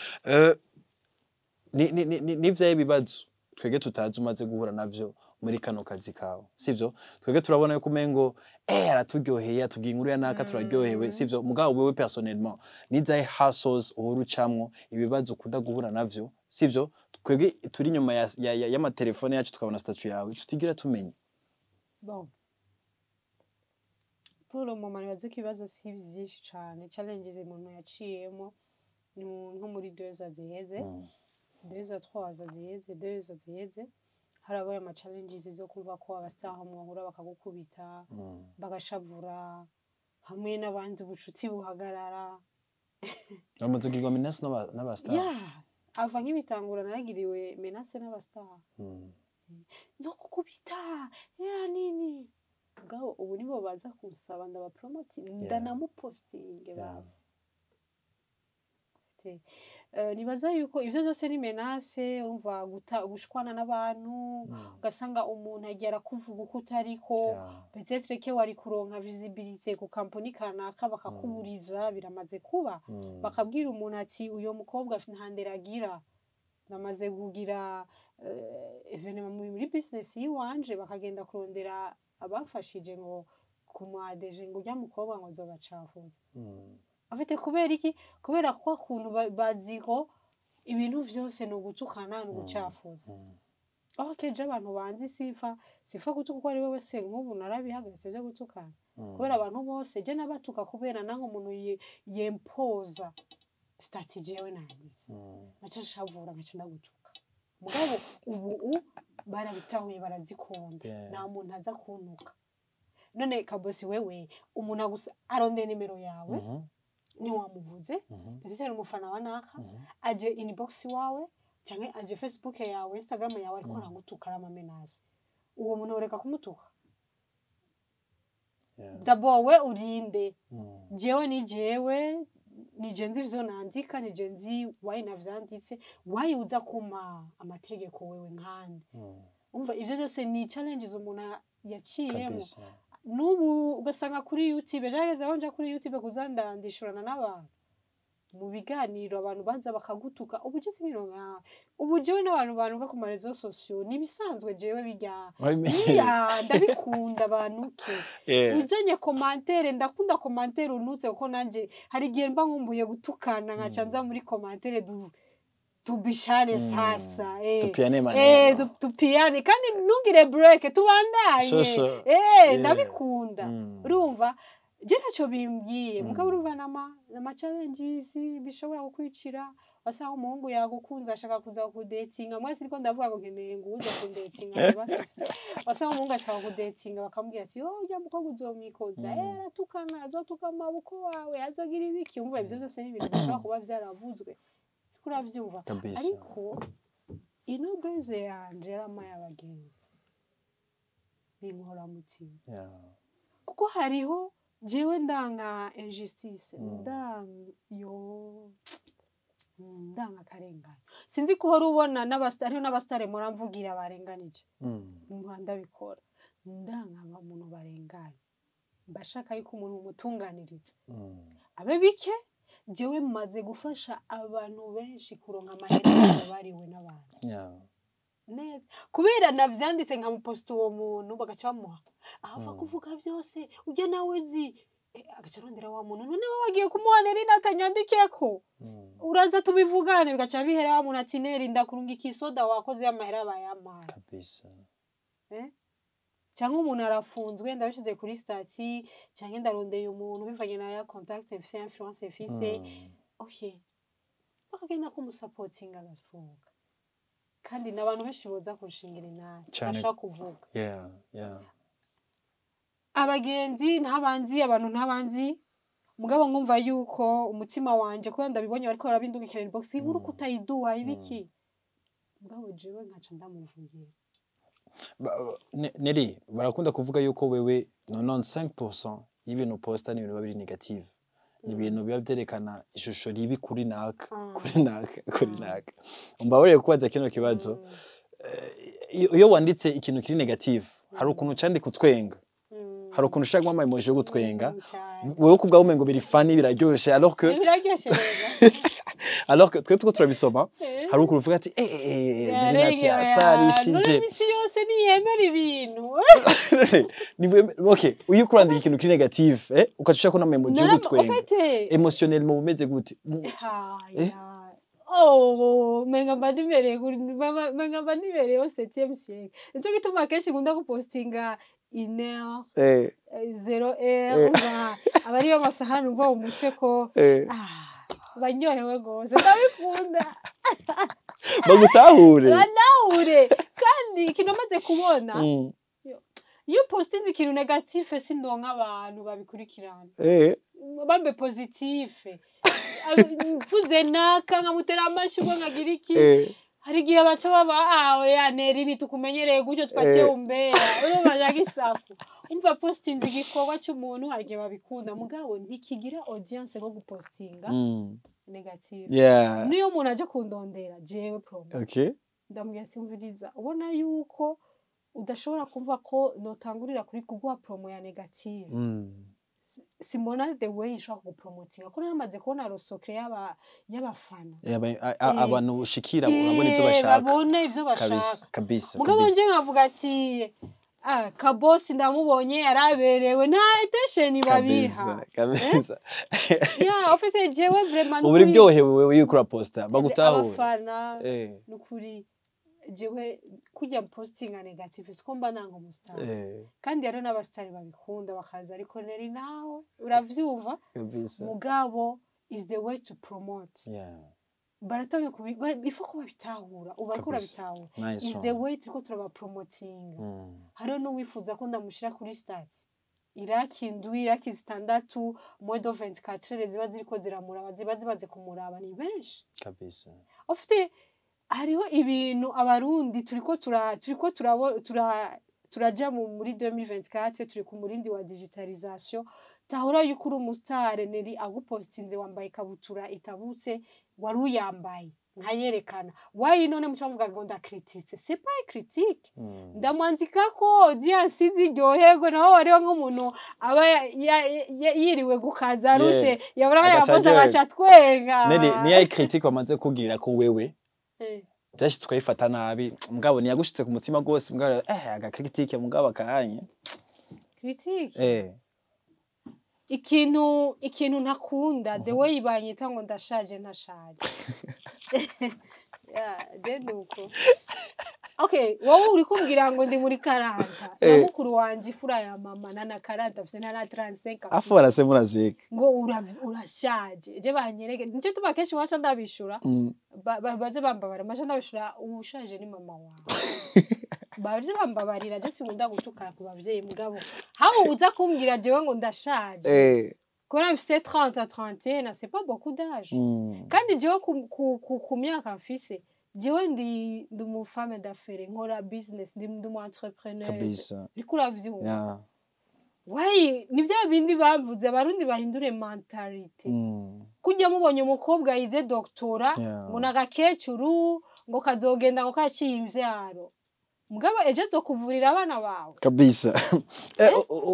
Speaker 2: Ni vyahe bibazo twebwe tutazi umaze guhura navyo muri kano kazi kawe, sivyo? Twebwe turabona yuko umengo araturyoheye, atubwiye inkuru ya naka, turaryohewe, sivyo? Mugabo wewe personnellement, nizahe hustles uhora ucamwo, ibibazo ukunda guhura navyo, sivyo? Twebwe turi inyuma y'amatelefone yacu, tukabona statut yawe, tutigira tumenya.
Speaker 1: Bon, pour le moment nibaze ko ibibazo si vyinshi cane. Challenges umuntu yaciyemo ni nko muri 2 ans ziheze, 2 ans, 3 ans ziheze, 2 ans ziheze, harabaye ama challenges zo kumva ko abastar mwahura bakagukubita, bagashavura, hamwe n'abandi ubucuti buhagarara.
Speaker 2: Bamaze kugirwa menace n'abastar?
Speaker 1: Yeah, ava nk'ibitangura naragiriwe menace n'abastar, nzokukubita ya nini. Mugabo ubu nibo baza kunsaba ndabapromoti, ndanamupostinge. Bazi. Nibaza yuko ivyo vyose ni menace, urumva, gushwana n'abantu, ugasanga umuntu agiye arakuvuga uko utariko. Peut-être que wari kuronka visibilité ku kampani kanaka, bakakuburiza. Biramaze kuba, bakabwira umuntu ati: "Uyo mukobwa nta ndero agira." Namaze kugira événement muri business yiwanje, bakagenda kurondera abamfashije ngo kumwadeje ngo urya mukobwa ngo nzobacafuza. Afite kubera iki? Kubera ko kuntu baziho ibintu vyose ni ugutukana, ni ugucafuza. Aho keje abantu banzi, sifa gutuka uko ari we wese. Nk'ubu narabihagaritse vyo gutukana, kubera abantu bose je nabatuka kubera nange umuntu yempoza statut jewe nanditse, naca nshavura, nkaca ndagutuka. Mugabo ubu barabitahuye, barazikunda. Nta muntu aza kuntuka. None Kabosi, wewe umuntu agusa arondeye nimero yawe, ntiwamuvuze, ndetse ari umufana wa naka, aje inbox wawe cyangwa aje Facebook yawe, Instagram yawe, ariko aragutuka, ari amamenazi, uwo muntu ureka kumutuka? D'abord we urinde. Jewe ni jewe, nije nzi ivyo nandika, nije nzi why navyanditse. Why uza kumpa amategeko wewe nkande? Umva, ivyo byose ni challenges umuntu yaciyemo. N'ubu ugasanga kuri YouTube, byageze aho nja kuri YouTube kuza ndandishurana n'abantu mu biganiro, abantu baza bakagutuka. Ubu je sinironka, ubu jewe n'abantu banuka ku ma réseaux sociaux nibisanzwe, jewe bijya iya ndabikunda banuke. Ujanye commentaire, ndakunda commentaire unutse, kuko nanje hari igihe mba nkumbuye gutukana, nkaca nza muri commentaire tubishane sasa, eh.
Speaker 2: Tupiane maneno.
Speaker 1: Tupiyane kandi ntugire break, tubandanye.
Speaker 2: Shosho.
Speaker 1: Ndabikunda. Urumva je ntacyo bimbwiye, mugabo urumva nama challenges bishobora kukwicira. Wasanga umuhungu yagukunze, ashaka kuza kudetinga. Mwese ariko ndavuga ngo nkeneye ngo uza kundetinga bafise. Wasanga umuhungu ashaka kudetinga, bakamubwira ati: "Oh, ujya mukobwa uzomwikoza, aratukana, azotuka amaboko wawe, azogira ibiki." Umva, ivyo byose ni ibintu bishobora kuba vyaravuzwe, ariko uravyumva.
Speaker 2: Kabisa.
Speaker 1: Ariko ino buzz yanje yaramaye abagenzi n'inkoramutima, kuko hariho jewe ndanga injustice, yo ndanga akarengane. Sinzi ko uhora ubona hariho n'abasitari muramvugira barenganije. Mpora ndabikora, ndanga umuntu barenganye, mbashaka yuko umuntu umutunganiriza abe bike. Jewe maze gufasha abantu benshi kuronka amahera yabo bariwe n'abantu neza, kubera navyanditse nkamuposta, uwo muntu bagaca bamuha ahava kuvuga byose ujya nawe nzi. Agaca arondera wa muntu: "None wowe wagiye kumuha Neri natanyandikeko? Uraza tubivugane." Bigaca bihera, wa muntu ati: "Neri, ndakurungika isoda, wakoze, y'amahera bayampaye." Eh? Cyangwa umuntu arafunzwe, ndabishize kuri statut, cyangwa ndarondeye umuntu bivanye na ya contact mfise, influence mfise, okay, bakagenda kumusapotinga agafunga. Kandi n'abantu benshi boza kunshingira inabi bashaka kuvuga. Abagenzi ntabanzi, abantu ntabanzi, mugabo nkumva yuko umutima wanje, kubera ndabibonye bariko barabindungikira inbox, inkuru kutayiduha ibiki, mugabo jewe nkaca ndamuvugira.
Speaker 2: Neri, barakunda kuvuga yuko wewe 95% y'ibintu posta ni ibintu biba biri négative, ni ibintu biba vyerekana ishusho ribi kuri naka, kuri naka, kuri naka. Umbabarire kubaza kino kibazo. Iyo wanditse ikintu kiri négative, hari ukuntu candika utwenga, hari ukuntu ushaka ama emoji yo gutwenga.
Speaker 1: Cyane.
Speaker 2: Wewe kubwawe umengo biri funny, biraryoshe, alors que
Speaker 1: Biraryoshe rero.
Speaker 2: alors que twe tuko turabisoma, hari ukuntu uvuga ati: "Eh eh eh, Neri Nati yasarishije."
Speaker 1: None imisi yose ntiyemera ibintu.
Speaker 2: Okay, iyo kurandika ikintu kiri négative, ukaca ushaka n'ama emoji yo gutwenga,
Speaker 1: En fait,
Speaker 2: émotionnellement umeze gute?
Speaker 1: Haya. Oh, menga mba nibereye au septième siècle. Nico gituma kenshi nkunda gupostinga une heure, 0 heure, umva aba ariyo masaha numva mu mutwe ko ah, banyohewe gose, ndabikunda.
Speaker 2: Bagutahure.
Speaker 1: Banahure. Kandi ikintu maze kubona, iyo postinze ikintu négatif, sindonka abantu babikurikirana. Bambe positif, mvuze naka nkamutera amashurwe, nkagira iki, hari igihe baca baba: "Ah, oya Neri, ntitukumenyereye gutyo, twaciye umbera." Urumva isaku, umva, postinze igikorwa cy'umuntu, hari igihe babikunda, mugabo ntikigira audience nko gupostinga négative. Niyo umuntu aje kundondera jewe promo, ndamubwira ati: "Umviriza, ubona yuko udashobora kumva ko notangurira kuri kuguha promo ya négative. Simbona the way nshobora kugupromotinga, ko naramaze kubona le secret y'abafana."
Speaker 2: Abantu ushikira urabona ivyo bashaka.
Speaker 1: Babone ivyo bashaka.
Speaker 2: Kabisa kabisa.
Speaker 1: Mugabo
Speaker 2: Kabisa.
Speaker 1: nje nkavuga ati: "Ah, Kabosi ndamubonye yaraberewe," nta attention babiha.
Speaker 2: Kabisa kabisa.
Speaker 1: Yeah, en fait jewe vraiment
Speaker 2: Ubu uri
Speaker 1: nukuri-
Speaker 2: ryohewe wewe yuko uraposta bagutahure.
Speaker 1: Abafana, nukuri jewe kujya postinga négative siko mba nanga umustar. Kandi hariho n'abasitari babikunda bakaza, ariko Neri nawe uravyumva. Mugabo is the way to promote. Baratangiye ifo ko babitahura ubu, bariko barabitahura.
Speaker 2: Nice
Speaker 1: Is
Speaker 2: one.
Speaker 1: the way turiko turabapromotinga. Hariho n'uwifuza ko ndamushira kuri statut. Iraki 7, iraki 6, moins de 24 heures ziba ziriko ziramuraba, ziba zibaze kumuraba, ni benshi. Ufite hariho ibintu Abarundi turiko tura turiko turabo tura turaja muri 2024, turi ku murindi wa digitalisation. Tahura yuko uri umustar, Neri agupostinze wambaye ikabutura itabutse, wari uyambaye nkayerekana wayi, none muca muvuga ngo ndakrititse. C'est pas une critique. Ndamwandika ko audience ziryoherwe, naho hariho nk'umuntu aba yiriwe gukaza arushe, yabona
Speaker 2: Agaca
Speaker 1: yakoze
Speaker 2: aryoherwa.
Speaker 1: Agaca twenga.
Speaker 2: Neri, niyo critique wamaze kugirira ko wewe byashitse ukayifata nabi, mugabo ntiyagushitse ku mutima gose, mugabo aga critique mugabo akanye?
Speaker 1: Critique? Ikintu ntakunda, the way banyita ngo ndashaje, ntashaje. Yeah, je nuko okay, wowe uri kumbwira ngo ndi muri 40 na mukuru wanje, ifura ya mama, na 40 afise, na 35 afise.
Speaker 2: Afu barase murazeka.
Speaker 1: Ngo urashaje, je banyereke nico tuma kenshi waca ndabishura. Baze bambabara, maca ndabishura, uwushaje ni mama wawe. Baze bambabarira, je sinkunda gutukana ku bavyeyi, mugabo hawe uza kumbwira jewe ngo ndashaje kubera mfise 30 à 31, c'est pas beaucoup d'âge. Kandi jewe ku myaka mfise, jewe ndi umu femme d'affaires, nkora business, ndi umu entrepreneur. Uriko uravyumva?
Speaker 2: Yeah.
Speaker 1: Wayi, ni vya bindi bavuze, Abarundi bahindure mentalité. Kujya mubonye umukobwa yize doctorat, ngo nagakecuru, ngo kazogenda ngo kaciye imvyaro, mugabo ejo azokuvurira abana bawe.
Speaker 2: Kabisa.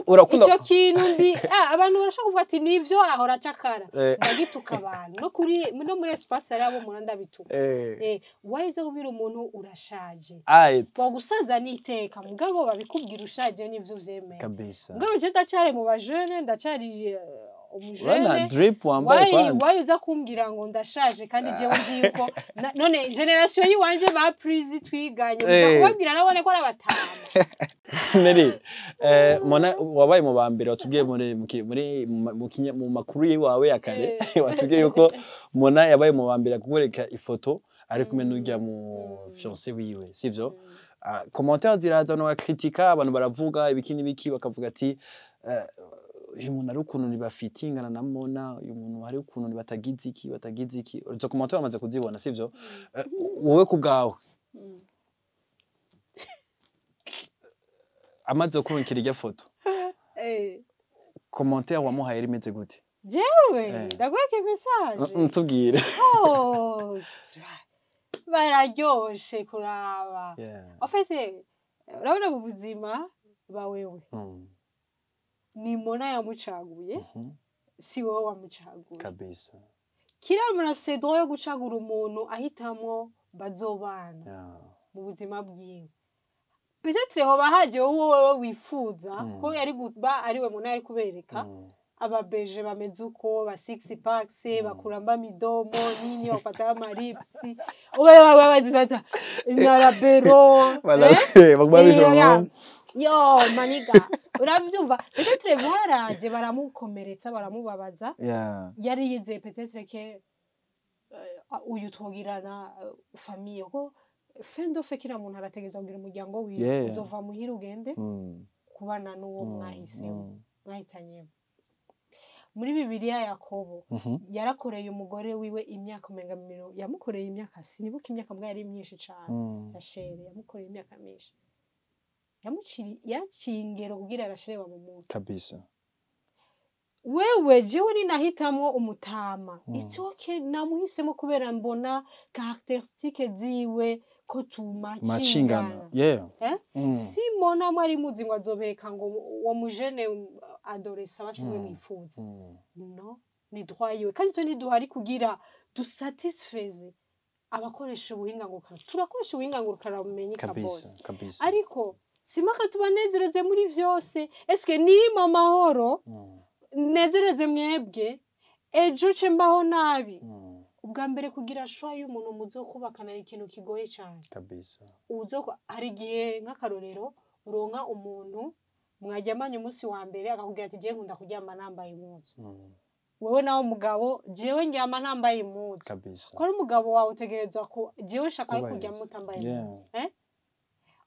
Speaker 2: Urakunda
Speaker 1: Ico kintu ndi abantu barashobora kuvuga ati nivyo ahora acakara. Ndagituka abantu no kuri no muri espace ari abo mura ndabituka. Wayize kubwira umuntu urashaje.
Speaker 2: Ait.
Speaker 1: Wagusaza n'iteka, mugabo babikubwira ushaje nivyo uvyemera. Mugabo je ndacari mu bajene, ndacari
Speaker 2: Urabona
Speaker 1: umujene.
Speaker 2: drip wambaye
Speaker 1: Wayi
Speaker 2: kwanza.
Speaker 1: Wayi uza kumbwira ngo ndashaje, kandi jewe nzi yuko none génération yiwanje ba prise twiganye uza kubabwira nabone ko ari abatama.
Speaker 2: Neri, Mona wabaye mu ba mbere watubwiye muri mu ki- muri mu mu makuru yiwawe ya kare, watubwiye yuko Mona yabaye mu ba mbere kukwereka ifoto ari kumwe n'urya mu fiancé wiwe, sivyo? Ah, commentaire ziraza, abantu bakritika, abantu baravuga ibiki n'ibiki, bakavuga ati uyu muntu ari ukuntu ntibafitingana na Mona, uyu muntu hari ukuntu batagize iki, batagize iki. Izo commentaire bamaze kuzibona, sivyo? Wowe ku bwawe, amaze kurungikira irya foto, commentaire wamuhaye rimeze gute?
Speaker 1: Jewe ndagweke message.
Speaker 2: Tubwire.
Speaker 1: Oh, bararyoshe kuraba. En fait, urabona mu buzima ba wewe ni Mona yamucaguye, si wowe wamucaguye. Kiriya muntu afise droit yo gucagura umuntu ahitamwo bazobana mu buzima bwiwe. Peut-être hoba haje wowe wifuza ko yari kuba ariwe muntu yari kubereka ababeje bameze uko, ba six packs, bakuramba midomo nini, bafata amaripsi, bata imarabero.
Speaker 2: Baguma
Speaker 1: Iyo, yo maniga, uravyumva, peut-être baraje baramukomeretsa, baramubabaza. Yari yizeye peut-être que uyu twogirana famille, ko fin de fait kila muntu arategerezwa kugira umuryango wiwe. Uzova muhira ugende kubana n'uwo mwahisemo, mwahitanyemo. Muri Bibiliya, Yakobo yarakoreye umugore wiwe imyaka umenga yamukoreye imyaka, sinibuka imyaka, mbwa yari myinshi cane. Rasheli yamukoreye imyaka myinshi, yamuciri yaciye ingero kugira Rasheli bamumuhe. Wewe, jewe ninahitamwo umutama, it's okay, namuhisemo kubera mbona caractéristique ziwe ko
Speaker 2: Macingana.
Speaker 1: tumacingana. Eh? Si mbona mwari muzi ngo azobereka ngo uwo mujene adolescent basi mwe mwifuza, no ni droit yiwe, kandi twe ntiduhari kugira dusatisfeze abakoresha ubuhinga ngurukana. Turakoresha ubuhinga ngurukana bumenyi kabose, ariko simaka tubanezereze muri vyose. Eske nima amahoro nezereze mwebwe, ejo ce mbaho nabi? Ubwa mbere, kugira choix y'umuntu muzokubakana ni ikintu kigoye cyane. Hari igihe, nk'akarorero, uronka umuntu mwaryamanye umunsi wa mbere akakubwira ati jewe nkunda kuryama nambaye impuzu. Wewe nawe umugabo, jewe ndyama ntambaye impuzu. Ko ari umugabo wawe, utegerezwa ko jewe nshaka
Speaker 2: Kubahiriza.
Speaker 1: kuryama utambaye impuzu.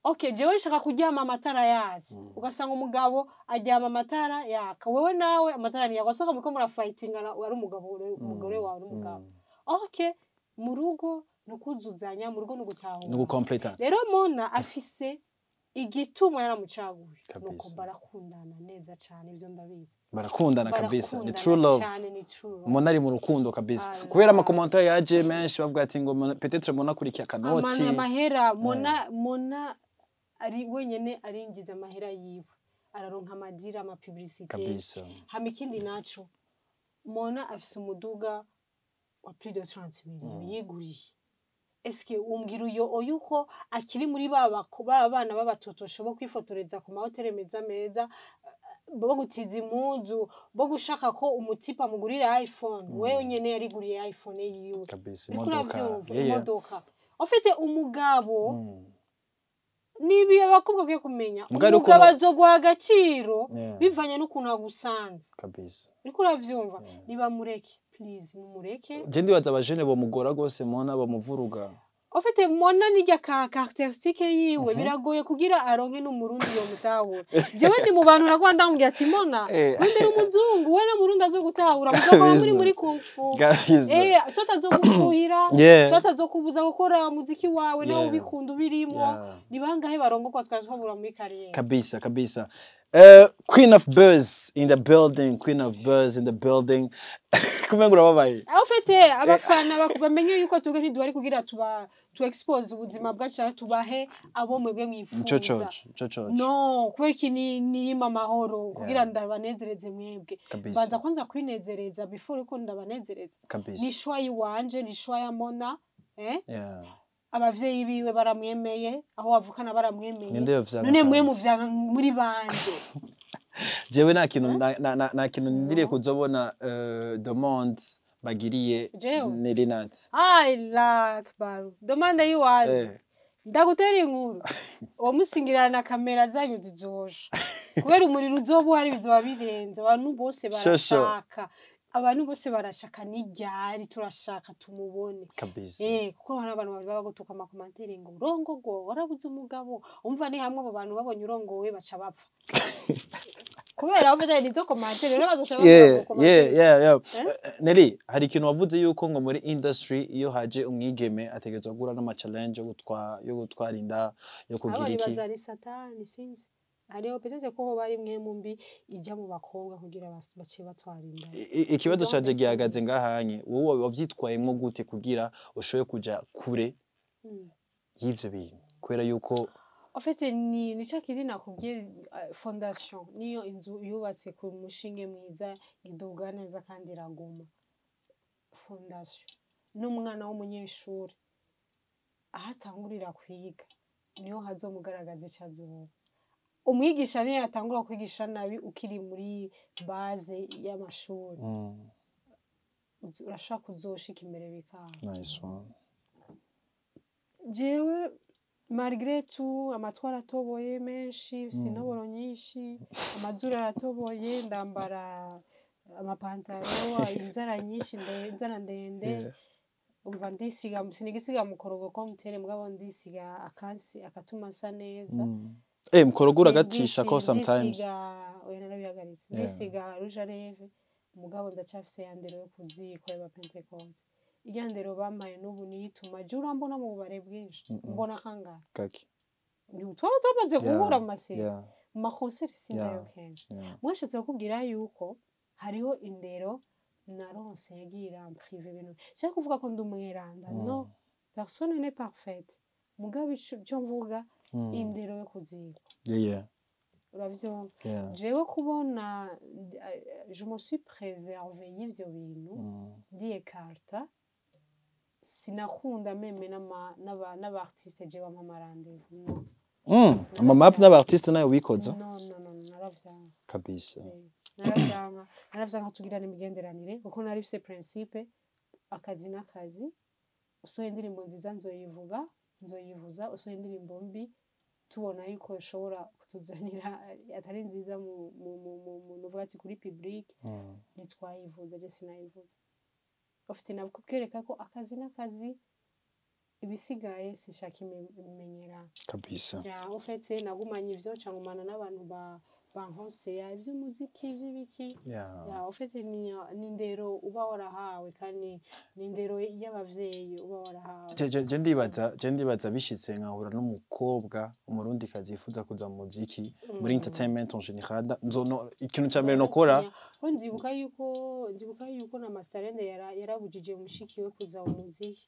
Speaker 1: Okay, jewe nshaka kuryama amatara yazi, ugasanga umugabo aryama amatara yaka, wewe nawe amatara ntiyaka, ugasanga muriko murafightingana, ari umugabo, umugore wawe n'umugabo. Okay, mu rugo ni ukuzuzanya, mu rugo ni ugutahura.
Speaker 2: Ni ugukompleta.
Speaker 1: Rero Mona afise igituma yaramucaguye.
Speaker 2: Kabisa.
Speaker 1: Nuko barakundana neza cane, ivyo ndabizi.
Speaker 2: Barakundana kabisa, ni
Speaker 1: Barakundana
Speaker 2: true love.
Speaker 1: cane, ni true love.
Speaker 2: Mona ari mu rukundo kabisa.
Speaker 1: Ah,
Speaker 2: Kubera amacommentaires yaje menshi bavuga ati ngo peut-être Mona akurikiye akanoti.
Speaker 1: Amana amahera, Mona ari wenyene arinjiza amahera yiwe, araronka amadira, amapublicité. Hama ikindi naco, Mona afise umuduga wa plus de 30 millions yiguriye. Eske umbwira uyo oyuko akiri muri ba bana b'abatotosho bo kwifotoreza ku mahoteli meza meza, bo gutiza impuzu, bo gushaka ko umutipa amugurira iPhone? Wewe nyene yariguriye iPhone yiwe.
Speaker 2: Kabisa.
Speaker 1: Uriko
Speaker 2: Imodoka.
Speaker 1: uravyumva?
Speaker 2: Yeah.
Speaker 1: Imodoka ufite umugabo. Nibi abakobwa bakwiye kumenya,
Speaker 2: Mugabo
Speaker 1: umugabo azoguha agaciro bivanye n'ukuntu agusanze. Uriko uravyumva? Nibamureke, please, mumureke.
Speaker 2: Je ndibaza abajene bomugora gose Mona, bamuvuruga.
Speaker 1: Ufite Mona nirya ka caractéristique yiwe, biragoye kugira aronke n'umurundi yomutahura. Jewe ndi mu bantu nagwa ndamubwira ati: "Mona, wende n'umuzungu, we n'umurundi azogutahura, muzokuba muri kung fu." Soit azogufuhira, soit azokubuza gukora umuziki wawe nawe ubikunda ubirimo. Ni bangahe barongorwa twari twabura muri carrière?
Speaker 2: Kabisa kabisa. Queen of Buzz in the building, Queen of Buzz in the building. Kumenga urababaye.
Speaker 1: Aho ufite abafana bamenye yuko twebwe ntiduhari kugira tuba tu expose ubuzima bwacu canke tubahe abo mwebwe
Speaker 2: Nico
Speaker 1: mwifuza.
Speaker 2: Coco, nico coco.
Speaker 1: No kubera iki niyima amahoro kugira ndabanezereze mwebwe? Baza kwanza kwinezereza before ko ndabanezereza. Ni choix yiwanje, ni choix ya Mona, eh? Abavyeyi biwe baramwemeye, aho bavukana baramwemeye.
Speaker 2: Ninde yovyanga
Speaker 1: None mwe
Speaker 2: kandi?
Speaker 1: muvyanga muri bande?
Speaker 2: Jewe nta kintu ndiriye kuzobona demande bagiriye
Speaker 1: Jewe?
Speaker 2: Nelly Nat.
Speaker 1: Allah akbar, demande yiwanje? Ndagutera inkuru, uwo musingirana na kamera zanyu zizoja kubera umuriro uzoba uhari, bizoba birenze. Abantu bose
Speaker 2: Shosho.
Speaker 1: barashaka, abantu bose barashaka n'iryari, turashaka tumubone. Kuko hari abantu baba bagutuka amacommentaires ngo urongogo warabuze umugabo. Umva, ni hamwe abo bantu babonye urongowe baca bapfa kubera bavuga nizo commentaires, rero bazoca bavuga ku commentaire. Eh?
Speaker 2: Nelly, hari ikintu wavuze yuko ngo muri industry iyo haje umwigeme ategerezwa guhura n'ama challenge yo gutwara inda, yo
Speaker 1: Abo
Speaker 2: kugira iki.
Speaker 1: nibaza ari satani, sinzi, hariho peut-être ko hoba ari imwe mu mbi ijya mu bakobwa kugira bace batwara inda.
Speaker 2: Ikibazo
Speaker 1: Donc,
Speaker 2: canje gihagaze ngahanye: wowe wavyitwayemwo gute kugira ushobore kuja kure y'ivyo bintu, kubera yuko
Speaker 1: En fait, ni ca kindi nakubwiye, fondation niyo inzu yubatse ku mushinge mwiza iduga neza kandi iraguma. Fondation n'umwana w'umunyeshuri aho atangurira kwiga niho hazomugaragaza ico azoba. Umwigisha niyo yatangura kwigisha nabi ukiri muri base y'amashuri, urashobora kuzoshika imbere bikanga.
Speaker 2: Nice one.
Speaker 1: Jewe malgré tout, amatwi aratoboye menshi, sinoboro nyinshi, amazuru aratoboye, ndambara amapantaro, inzara nyinshi, inzara ndende. Umva, ndisiga, sinigisiga mukorogo ko mutere, mugabo ndisiga akansi akatuma nsa neza.
Speaker 2: Mukorogo uragacisha ko sometimes.
Speaker 1: Ndisiga, oya, narabihagaritse. Ndisiga rouge à lèvres, mugabo ndacafise ya ndero yo kuziko y'aba Pentecôte, irya ndero bampaye n'ubu niyo ituma je urambona mu bubare bwinshi. Mbona kangahe?
Speaker 2: Kaki.
Speaker 1: Twaba twamaze guhura mu maseri, mu maconcerts sinjayo kenshi. Mwashatse kukubwira yuko hariho indero naronse yagiye iramprive ibintu. Nshaka kuvuga ko ndi umweranda? No, personne n'est parfaite, mugabo ico mvuga, indero yo kuziko. Uravyumva?
Speaker 2: Yeah.
Speaker 1: Jewe kubona je me suis préservée y'ivyo bintu, ndiécarta, sinakunda même n'aba artiste je bampa amarendez-vous, no.
Speaker 2: Ama map n'abartiste nayo wikoza?
Speaker 1: No, no, no, naravyanga.
Speaker 2: Kabisa.
Speaker 1: Naravyanka, naravyanka tugirana imigenderanire, kuko nari mfise principe: akazi n'akazi. Usohoye indirimbo nziza nzoyivuga, nzoyivuza. Usohoye indirimbo mbi tubona yuko ishobora kutuzanira atari nziza mu nuvuga ati kuri public, ntitwayivuza, je sinayivuza. Ufite nabwo kwereka ko akazi n'akazi. Ibisigaye sinshaka ibimenyerano.
Speaker 2: Kabisa.
Speaker 1: Ya, en fait, nagumanye ivyo, cangumana n'abantu bankonseya ivy'umuziki, ivy'ibiki. Ya, en fait, ni indero uba warahawe, kandi ni indero y'abavyeyi uba warahawe.
Speaker 2: Je ndibaza bishitse nkahura n'umukobwa umurundikazi yifuza kuza mu muziki, muri entertainment en général, nzono ikintu ca mbere nokora.
Speaker 1: Ko ndibuka yuko na Masarende yarabujije mushiki we kuza mu muziki,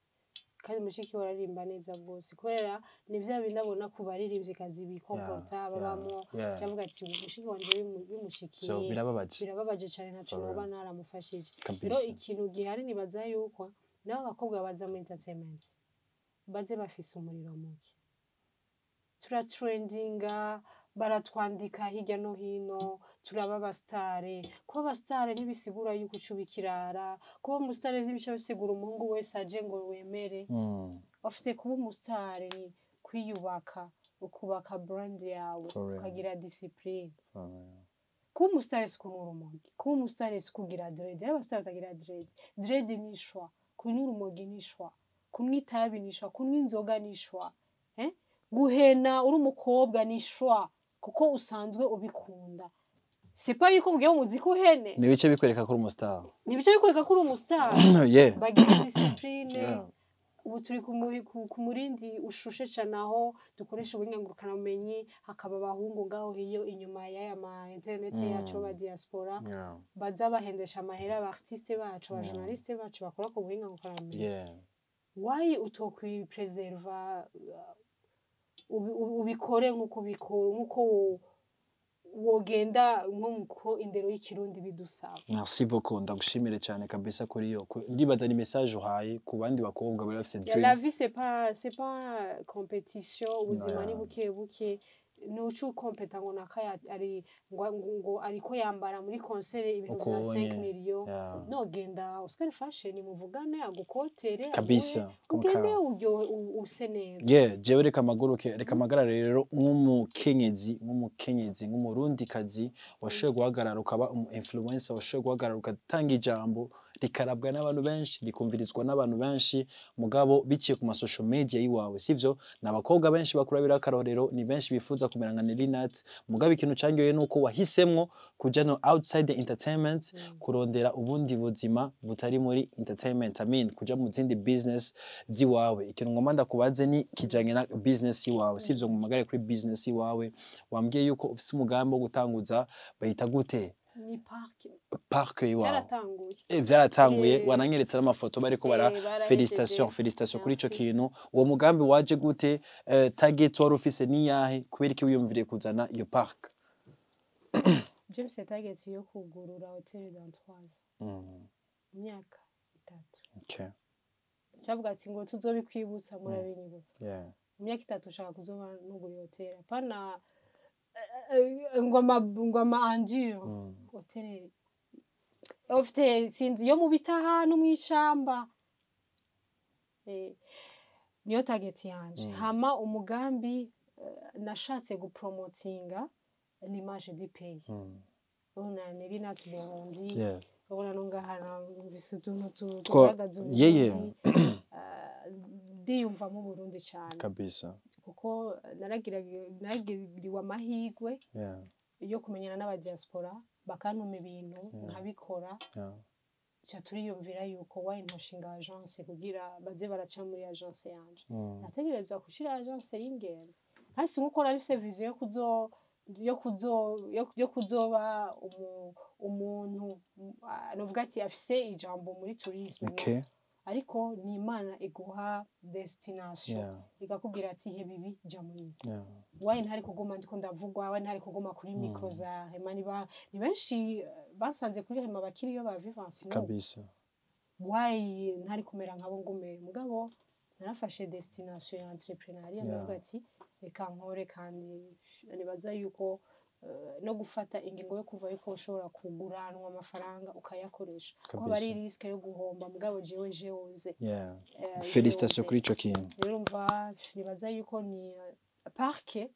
Speaker 1: kandi mushiki we aririmba neza rwose, kubera ni vya bindi abona ku baririmvyikazi bikomporta babamwo. Cavuga ati mushiki wanje bimushikiye
Speaker 2: So birababaje.
Speaker 1: Birababaje cane, ntaco
Speaker 2: For real.
Speaker 1: noba naramufashije. Rero ikintu gihari, nibaza yuko nabo abakobwa baza muri entertainment baze bafise umuriro muke. Turatrendinga, baratwandika hirya no hino, turaba abasitare. Kuba abasitare ntibisigura yuko uca uba ikirara. Kuba umusitare ntibica bisigura umuhungu wese aje ngo wemere. Bafite kuba umusitare ni kwiyubaka, ukubaka brand yawe,
Speaker 2: For real.
Speaker 1: ukagira discipline.
Speaker 2: For real.
Speaker 1: Kuba umusitare si kunywa urumogi, kuba umusitare si kugira dread. Rero abasitare batagira dread, dread ni choix, kunywa urumogi ni choix, kunywa itabi ni choix, kunywa inzoga ni choix, eh? Guhena uri umukobwa ni choix, kuko usanzwe ubikunda. C'est pas yuko ugiye mu muziki uhene.
Speaker 2: Ni ibice bikwereka ko uri umustar.
Speaker 1: Ni ibice bikwereka ko uri umustar. Bagira discipline. Ubu turi ku murindi ushushe cane, aho dukoresha ubuhinga ngurukanabumenyi, hakaba abahungu ngaho hiyo inyuma y'aya ma internet yacu ba diaspora baza bahendesha amahera aba artiste bacu, aba journaliste bacu bakora ku buhinga ngurukanabumenyi. Why utokwipreserva ubikore nk'uko ubikora, nk'uko wogenda, nk'uko indero y'ikirundi bidusaba?
Speaker 2: Merci beaucoup, ndagushimire cyane kabisa kuri iyo ndibaza ni message uhaye ku bandi bakobwa bari bafise
Speaker 1: Ya, la
Speaker 2: dream.
Speaker 1: vie, c'est pas compétition. Ubuzima ni buke buke. Nuca ukompeta ngo naka ari ngo ariko yambara muri concert ibintu vya
Speaker 2: Uko
Speaker 1: 5 millions. Nogenda Oscar Fashion, muvugane, agukotere,
Speaker 2: Kabisa.
Speaker 1: aguhe, ugende uryohe, use neza.
Speaker 2: Yeah, jewe reka amaguruke, reka amagarare rero nk'umukenyezi, nk'umurundikazi washoboye guhagarara ukaba umu influencer, washoboye guhagarara ugatanga ijambo rikarabwa n'abantu benshi, rikumvirizwa n'abantu benshi, mugabo biciye ku ma social media yiwawe, sivyo? Ni abakobwa benshi bakurabira akarorero, ni benshi bifuza kumera nka Nelly Nat. Mugabo ikintu canyoye nuko wahisemwo kuja no outside the entertainment, kurondera ubundi buzima butari muri entertainment, I mean, kuja mu zindi business ziwawe. Ikintu ngomba ndakubaze ni kijanye na business iwawe, sivyo? Ngumagare kuri business iwawe. Wambwiye yuko ufise umugambi wo gutanguza, bayita gute?
Speaker 1: Ni park.
Speaker 2: Park iwawe.
Speaker 1: Byaratanguye.
Speaker 2: Vyaratanguye. Wananyeretse n'amafoto bariko bara
Speaker 1: Barahejeje.
Speaker 2: Félicitations, félicitations kuri ico
Speaker 1: Merci.
Speaker 2: kintu. Uwo mugambi waje gute? Target wari ufise ni yahe? Kubera iki wiyumviriye kuzana iyo park?
Speaker 1: Je mfise target yo kugurura hotel dans 3 imyaka 3. Cavuga ati ngo tuzobikwibutsa, murabinyibutsa. Mu myaka 3 ushaka kuzoba nuguriye hotel, apana ngo ama endure. Hotel ufite, sinzi, yo mu bitaha no mw'ishamba. Niyo target yanje. Hama umugambi, nashatse gupromotinga l'image du pays. Urabona Nelly Nat Burundi, urabona no ngaha numvise utuntu tugaragaza Uburundi. Ndiyumvamo Uburundi cane kuko naragiriwe amahirwe yo kumenyana n'abadiaspora, bakantuma ibintu nkabikora. Ca turiyumvira yuko why ntoshinga agence kugira baze baraca muri agence yanje. Nategerezwa gushira agence y'ingenzi, kandi si nkuko nari mfise vision yo kuzoba umuntu, novuga ati afise ijambo muri tourisme, no. Ariko ni Imana iguha destination, ikakubwira ati heba ibi, ja muri ibi. Why ntari kuguma ndiko ndavugwa? Why ntari kuguma kuri micro za Hema? Niba ni benshi basanze kuri Hema bakiriyo ba Vivance, no. Why ntari kumera nkabo ngume? Mugabo narafashe destination ya entrepreneuriat, ndavuga ati reka nkore. Kandi nibaza yuko no gufata ingingo yo kuva yuko ushobora kuguranwa amafaranga ukayakoresha, ko haba ari risque yo guhomba, mugabo jewe jeoze.
Speaker 2: Félicitations
Speaker 1: Jeoze.
Speaker 2: kuri ico kintu.
Speaker 1: Rero umva, nibaza yuko ni parke.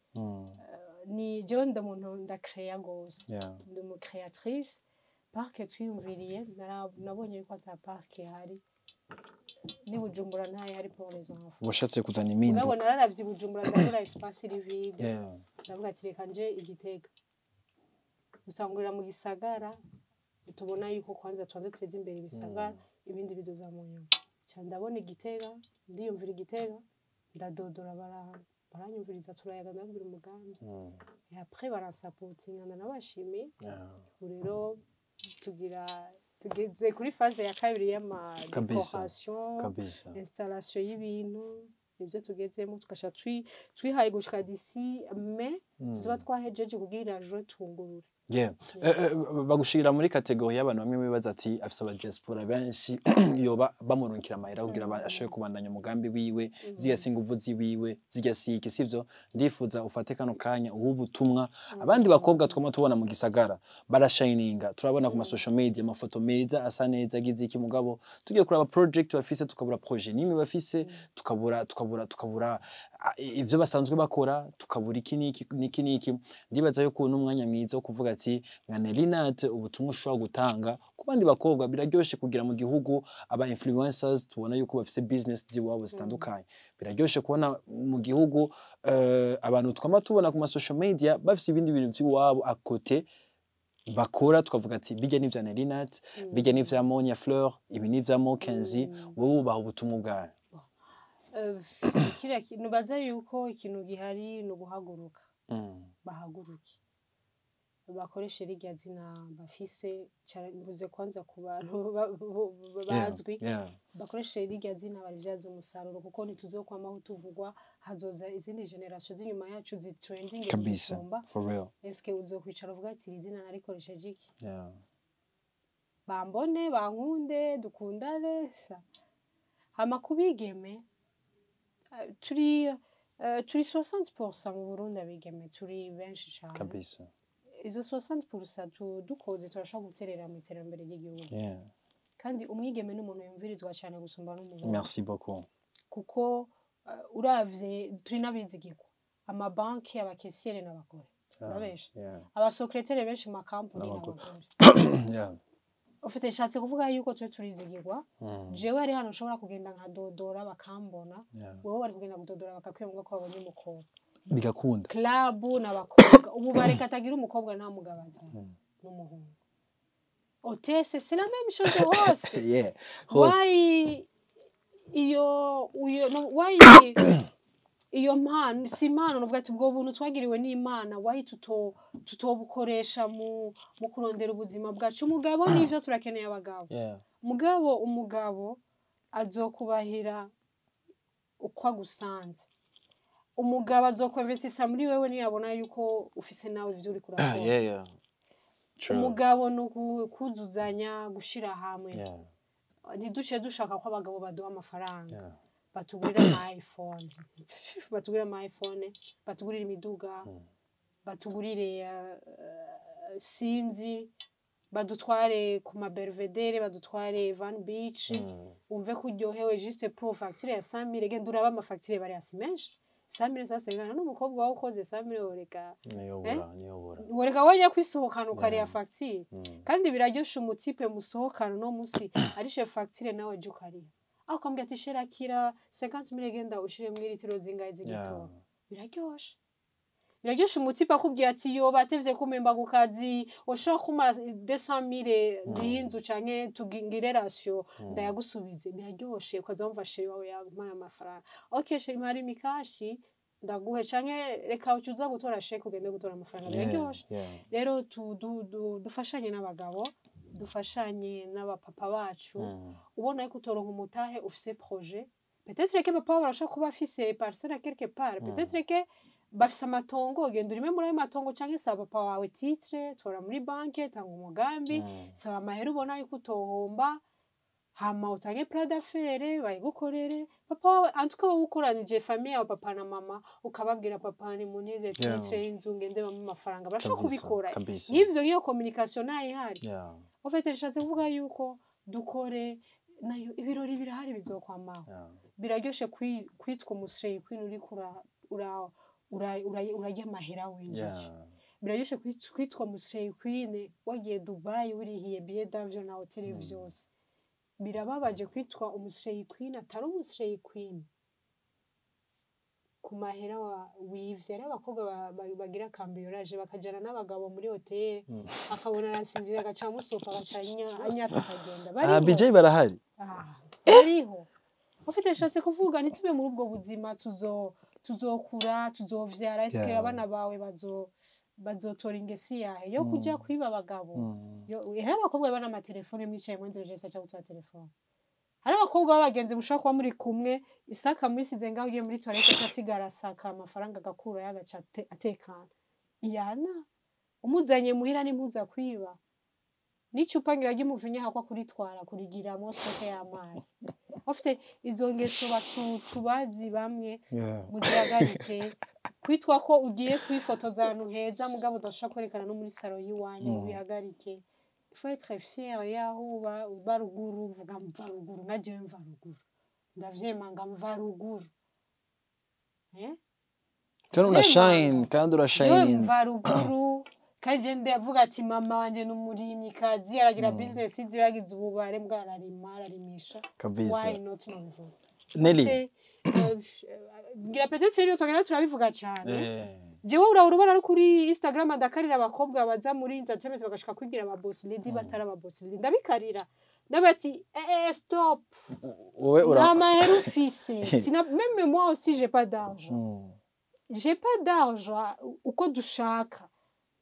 Speaker 1: Ni jewe ndi umuntu ndakreya gose. Ndi umu créatrice. Parke twiyumviriye, nabonye yuko ata parke ihari. Ni Bujumbura ntayihari pour les enfants.
Speaker 2: Washatse kuzana
Speaker 1: Mugabo
Speaker 2: impinduka.
Speaker 1: nararavye i Bujumbura, ndabura espace iri vide. Ndavuga ati reka nje i Gitega, dutangurira mu gisagara. Tubona yuko kwanza tubanze duteze imbere ibisagara, ibindi bizoza mu nyuma. Ca ndabona igitega, ndiyumvira igitega, ndadodora, baranyumviriza, turayaga, ndabwira umugambi. Et après baransapotinga, ndanabashimiye. Ubu rero tugira tugeze kuri phase ya kabiri y'ama décoration, installation y'ibintu, nibyo tugezemo. Tugasha twihaye gushika d'ici mai tuzoba twahejeje kugira juin tungurure.
Speaker 2: Yeah. Bagushira muri catégorie y'abantu bamwe bibaza ati afise aba diaspora benshi, yoba bamurunkira amahera kugira ashobore kubandanya umugambi wiwe, zirya si inguvu ziwiwe, zirya si iki, sivyo? Ndifuza ufate kano kanya uhe ubutumwa abandi bakobwa twama tubona mu gisagara barashininga, turabona ku ma social media amafoto meza asa neza, agize iki, mugabo tugiye kuraba project bafise tukabura projet nimwe bafise, tukabura ivyo basanzwe bakora, tukabura iki n'iki n'iki n'iki. Ndibaza yuko n'umwanya mwiza wo kuvuga ati nka Nelly Nat, ubutumwa ushobora gutanga ku bandi bakobwa. Biraryoshe kugira mu gihugu aba influencers, tubona yuko bafise business ziwabo zitandukanye. Biraryoshe kubona mu gihugu abantu twama tubona ku ma social media bafise ibindi bintu vy'iwabo à côté bakora, tukavuga ati bijya ni vya Nelly Nat, bijya ni vya Monia Fleur, ibi ni vya Mo Kenzi. Wowe wubaha ubutumwa bwawe.
Speaker 1: Kiriya nubaza yuko ikintu gihari ni uguhaguruka. Bahaguruke, bakoreshe rirya zina bafise. Mvuze kwanza ku bantu bazwi, bakoreshe rirya zina barivyaze umusaruro, kuko ntituzokwamaho tuvugwa, hazoza izindi génération z'inyuma yacu zitrending gusumba.
Speaker 2: For real.
Speaker 1: Eske uzokwicara uvuga ati iri zina narikoresheje iki? Bambone, bankunde, dukundane. Sa hama kubigeme, turi 60% mu Burundi, abigeme turi benshi cane. Izo 60% dukoze turashobora guterera mu iterambere ry'igihugu. Kandi umwigeme ni umuntu yumvirizwa cyane gusumba n'umuhungu.
Speaker 2: Merci beaucoup.
Speaker 1: Kuko uravye turi n'abizigirwa, amabanki, aba caissières n'abagore. Ndabesha? Aba secrétaires benshi mu makampuni
Speaker 2: N'abagore.
Speaker 1: n'abagore. Ufite nshatse kuvuga yuko twe turizigirwa. Jewe hari hano nshobora kugenda nkadodora bakambona. Wowe wari kugenda kudodora bakakwiyumva ko babonye umukobwa.
Speaker 2: Bigakunda.
Speaker 1: Club n'abakobwa, ubu bareka atagira umukobwa nta mugabo azana n'umuhungu. Hôtesse, c'est la même chose hose.
Speaker 2: Yeah, hose.
Speaker 1: Why iyo uyo no, why iyo mpano, si impano novuga ati ubwo buntu twagiriwe n'Imana, why tutobukoresha mu kurondera ubuzima bwacu? Umugabo nivyo, turakeneye abagabo. Mugabo umugabo azokubahira uko agusanze. Umugabo azokwinvestisa muri wewe niyabona yuko ufise nawe ivyo uriko urakora.
Speaker 2: Yeah, true.
Speaker 1: Umugabo ni kuzuzanya, gushira hamwe. Ntiduce dushaka ko abagabo baduha amafaranga, batugurira ama iPhone, batugurira ama iPhone, batugurira imiduga, batugurire sinzi, badutware ku ma Belvedere, badutware Van Beach, wumve ko uryohewe juste pour facture ya 5000. Genda uraba ama facture bari hasi menshi, 5000 sasa ingana n'umukobwa wawe ukoze 5000 woreka.
Speaker 2: Niyobora, niyobora.
Speaker 1: Woreka wajya kwisohokana ukariha facture. Kandi biraryosha umu type musohokana uno musi arishe facture, nawe jya ukariha, aho ukambwira ati shera kira 50 000, genda ushiremwo litiro zingahe z'igitoro. Biraryoshe, biraryoshe umu type akubwiye ati yo batevye kumemba ku kazi, ushobora kuma 200 000 ndihe inzu canke tugire ration ndayagusubize. Biraryoshe ukaza wumva chéri wawe yampaye amafaranga, ok chéri, mpari mikashi ndaguhe, canke reka uce uza gutora chèque, ugende gutora amafaranga. Biraryoshe. Rero dufashanye n'abagabo, dufashanye n'abapapa bacu. Ubona yuko utoronka umutahe, ufise projet, peut-être que papa wawe arashobora kuba afise parcelle quelque part, peut-être que bafise amatongo, genda urime muri ayo matongo, canke saba papa wawe titre, tora muri banke, tanga umugambi, saba amahera ubona yuko utohomba, hama utange plan d'affaires bayigukorere. Papa wawe, en tout cas wowe ukoranije famille yawe, papa na mama, ukababwira papa ni munize titre y'inzu, ngende bampe amafaranga, barashobora kubikora. Nk'ivyo, nk'iyo communication ntayihari. En fait rishatse kuvuga yuko dukore nayo ibirori birahari bizokwamaho. Biraryoshe kwitwa umu slay queen uriko urarya amahera winjije. Biraryoshe kwitwa umu slay queen wagiye Dubai, wirihiye billet d'avion na hôtel vyose. Birababaje kwitwa umuslay queen atari umuslay queen ku mahera wivye. Hariho abakobwa bagira cambriolage, bakajana n'abagabo muri hoteli, akabona arasinzira, agaca amusopa, agaca anyata akagenda.
Speaker 2: Aha.
Speaker 1: Bariho.
Speaker 2: BJ barahari.
Speaker 1: Ah, bariho. Ufite nshatse kuvuga, ntitube muri ubwo buzima. Tuzokura, tuzovyara, eske abana bawe bazotora ingesi yahe yo kuja kwiba abagabo? Hari abakobwa bana amatelefone, mwicaye muri intelligence aca gutora telefone. Hari abakobwa b'abagenzi mushobora kuba muri kumwe, isaka mwisize ngaho, ugiye muri toilette aca asigara asaka amafaranga, agakurayo, agaca atekana. Iyana umuzanye muhira n'impuza kwiba n'icupa ngira ry'umuvinyu, hakwa kuritwara kurigiramo stock y'amazi. Bafite izo ngeso tubazi bamwe. Muzihagarike kwitwa ko ugiye kwifotoza ahantu heza, mugabo udashobora kwerekana no muri salon y'iwanyu. Bihagarike. Il faut être fier yaho uba ruguru, uvuga mva ruguru. Nka jewe mva ruguru, ndavyemanga, mva ruguru, eh?
Speaker 2: Kandi urashine.
Speaker 1: Ndavyemanga.
Speaker 2: Kandi
Speaker 1: Jewe
Speaker 2: urashininze.
Speaker 1: Mva ruguru, kandi je ndavuga ati mama wanje ni umurimyikazi, aragira business ziwe, yagize ububare mbwa ararima, ararimisha.
Speaker 2: Kabisa.
Speaker 1: Why not? Nobivuga.
Speaker 2: Nelly.
Speaker 1: Ngira peut-être rero tugenda turabivuga cyane. Jewe urahora ubona ari kuri Instagram ndakarira abakobwa baza muri entertainment bagashaka kwigira aba boss lady batari aba boss lady. Ndabikarira, ndavuga ati eh, eh, stop.
Speaker 2: Wowe ura
Speaker 1: Nta mahera ufise. Même moi aussi j'ai pas d'argent. J'ai pas d'argent uko dushaka,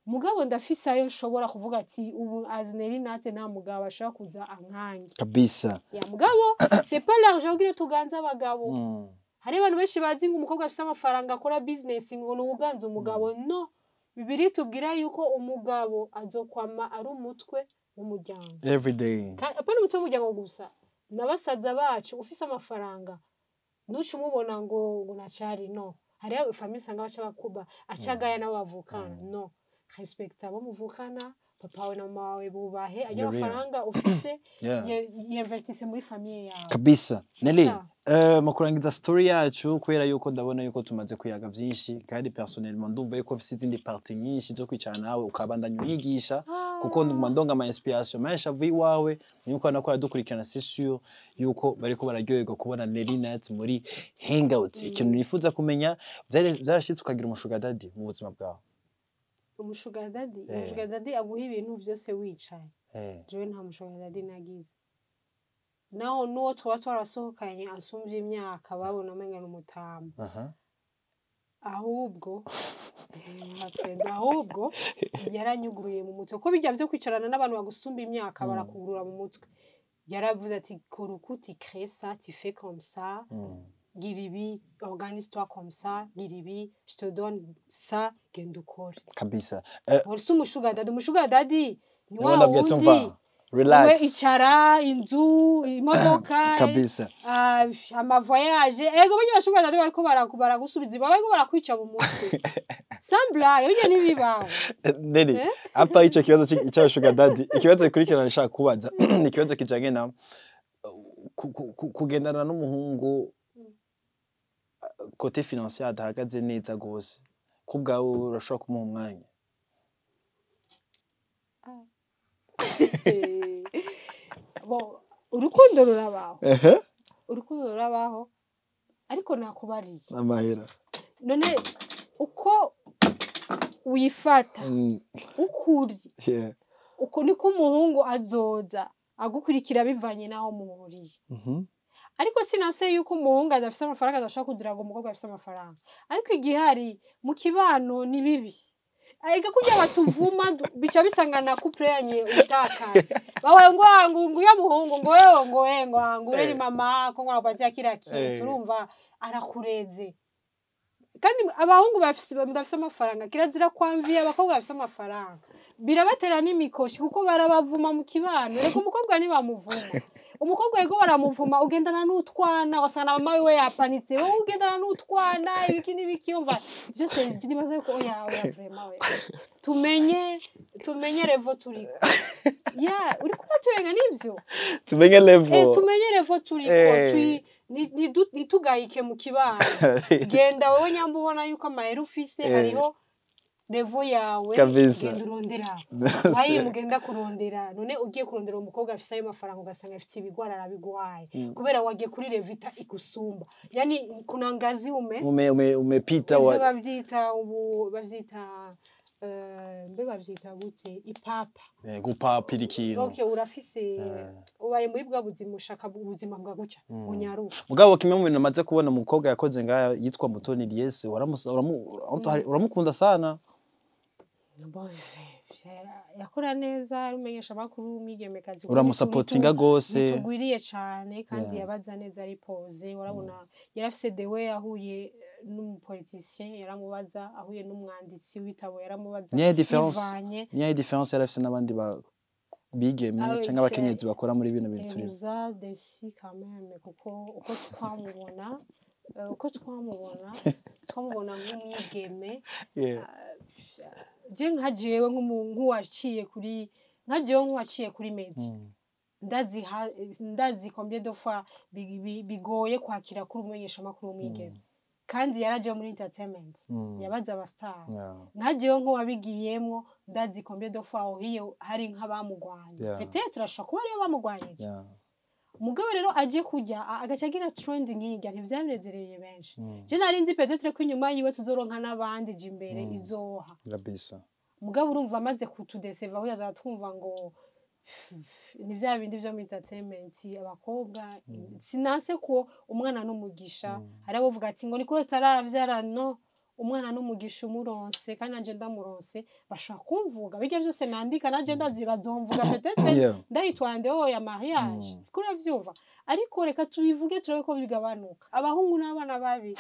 Speaker 1: mugabo ndafise ayo nshobora kuvuga ati ubu as Nelly Nat nta mugabo ashobora kuza ankange.
Speaker 2: Kabisa.
Speaker 1: Ya mugabo c'est pas l'argent kugira tuganze abagabo. Hari abantu benshi bazi ngo umukobwa afise amafaranga, akora business, ngo ni ubuganza umugabo. No, Bibiliya itubwira yuko umugabo azokwama ari umutwe w'umuryango.
Speaker 2: Every day.
Speaker 1: Apana umutwe w'umuryango gusa, na basaza bacu. Ufise amafaranga ntuce umubona ngo nacari. No, hariho famille usanga baca bakuba acagaya nabo bavukana. No, respecta abo muvukana, papa wawe na mama wawe bubahe. Ajya
Speaker 2: You're real.
Speaker 1: amafaranga ufise, yinvestisse muri famille yawe.
Speaker 2: Kabisa.
Speaker 1: C'est
Speaker 2: Nelly,
Speaker 1: ça.
Speaker 2: Mu kurangiza story yacu, kubera yuko ndabona yuko tumaze kuyaga vyinshi, kandi personnellement ndumva yuko mfise izindi parties nyinshi zo kwicara nawe ukabandanya unyigisha, kuko ndumva ndonga ama inspiration menshi avuye iwawe. Nuko nako aradukurikirana, c'est sûr yuko bariko bararyoherwa kubona Nelly Nat muri hangout. Ikintu nifuza kumenya, vyarashitse ukagira umushuga daddy mu buzima bwawe?
Speaker 1: Umushuga daddy?
Speaker 2: Eh.
Speaker 1: Umushuga daddy aguha ibintu vyose wicaye? Jewe nta mushuga daddy nagize. Naho n'uwo twaba twarasohokanye ansumvye imyaka, babona umenga ni umutama. Ahubwo batwenze, ahubwo yaranyuguruye mu mutwe, ko bijya vyo kwicarana n'abantu bagusumba imyaka barakugurura mu mutwe. Yaravuze ati kora uku, tu crées ça, tu fais comme ça, gira ibi, organise-toi comme ça, gira ibi, je te donne ça, genda ukore.
Speaker 2: Kabisa.
Speaker 1: Si umushuga daddy, umushuga daddy ni wa
Speaker 2: Niwe ndabwiye ati
Speaker 1: wundi
Speaker 2: umva, relax.
Speaker 1: We icara, inzu, imodoka,
Speaker 2: Kabisa.
Speaker 1: Amavoyage. Ego banye bashuga daddy bariko baragusubiza, bariko barakwica mu mutwe, sans blague, bijya ntibibaho.
Speaker 2: Nelly,
Speaker 1: Eh?
Speaker 2: apa ico kibazo c'aba sugar daddy, ikibazo gikurikirana nshaka kubaza ni ikibazo kijanye na kugendana n'umuhungu côté financier adahagaze neza gose. Ku bwawe urashobora kumuha umwanya?
Speaker 1: Bon, urukundo rurabaho, urukundo rurabaho, ariko nakubariye.
Speaker 2: Amahera.
Speaker 1: None uko wifata, ukuri, uko niko umuhungu azoza agukurikira bivanye n'aho muhuriye. Ariko sinase yuko umuhungu adafise amafaranga adashobora kugira ngo umukobwa afise amafaranga. Ariko igihari mu kibano ni bibi. Ariko kurya batuvuma, bica bisangana couple yanye utakaye. Bawe ngo ngo ngo ya muhungu ngo wewe ngo we ngo ngo uri mama ko ngo arapatia kila kitu, urumva arakureze. Kandi abahungu bafise badafise amafaranga kirazira kwamviya abakobwa bafise amafaranga. Birabatera n'imikoshi kuko barabavuma mu kibano. Reka umukobwa ntibamuvuma. Umukobwa yego baramuvuma, ugendana n'utwana, ugasanga na mama wiwe yapanitse, wowe ugendana n'utwana, ibiki n'ibiki, umva byose nibaza yuko oya oya, vraiment oya. Tumenye level turiko. Ya, uriko uraturenga nivyo.
Speaker 2: Tumenye level.
Speaker 1: Tumenye level turiko. Ntitugayike mu kibano. Genda wowe nyamba ubona yuko amahera ufise, hariho Level yawe.
Speaker 2: Kabisa.
Speaker 1: Genda urondera wayi mugenda kurondera. None ugiye kurondera umukobwa afise ayo mafaranga, ugasanga afite ibigwara, arabigwaye kubera wagiye kuri level ita igusumba, yani kuna ngazi ume
Speaker 2: Umepita
Speaker 1: ivyo
Speaker 2: wa
Speaker 1: bavyita ubu, bavyita mbe bavyita gute, ipapa?
Speaker 2: Gupapira ikintu.
Speaker 1: Okay, urafise, ubaye muri bwa buzima, ushaka ubuzima bwa gutya unyaruka.
Speaker 2: Mugabo kimwe mu bintu maze kubona, umukobwa yakoze ngaha yitwa Mutoni Liese, uramukunda sana.
Speaker 1: Bon, yakora neza, ari umumenyesha makuru w'umwigemekazi.
Speaker 2: Uramusapotinga gose.
Speaker 1: Bitugwiriye cane kandi yabaza neza, ari posé. Urabona yarafise dewe, yahuye n'umupoliticien yaramubaza, ahuye n'umwanditsi w'ibitabo yaramubaza.
Speaker 2: Niyahe différence
Speaker 1: Bivanye.
Speaker 2: Niyahe différence yarafise n'abandi ba bigeme
Speaker 1: Ah oui,
Speaker 2: canke abakenyezi bakora muri bino bintu turimo?
Speaker 1: Nous a déçus quand même, kuko uko twamubona nk'umwigeme, je nka jewe nk'uwaciye kuri média, ndazi ndazi combien de fois bigoye kwakira kuri umumenyesha makuru w'umwigeme, kandi yaraje muri entertainment, yabaza aba star. Nka jewe nk'uwabigiyemwo, ndazi combien de fois aho hari nk'abamugwanya. Peut-être ashobora kuba ariyo bamugwanyije. Mugabo rero aje kujya agaca agira trend nk'irya, ntivyanezereye benshi. Je nari nzi peut-être ko inyuma yiwe tuzoronka n'abandi je imbere izoha. Mugabo urumva amaze kutudeseva, aho yaza twumva ngo ni vya bindi vyo muri entertainment, abakobwa. Sinanse ko umwana n'umugisha. Hari abavuga ati ngo niko taravyara. No umwana n'umugisha, umuronse, kandi nanje ndamuronse bashobora kumvuga bijya byose nandika, nanje ndazi bazomvuga peut-être ndayitwara ndeho ya mariage. Kuko uravyumva, ariko reka tubivuge, turabe ko bigabanuka. Abahungu n'abana babi.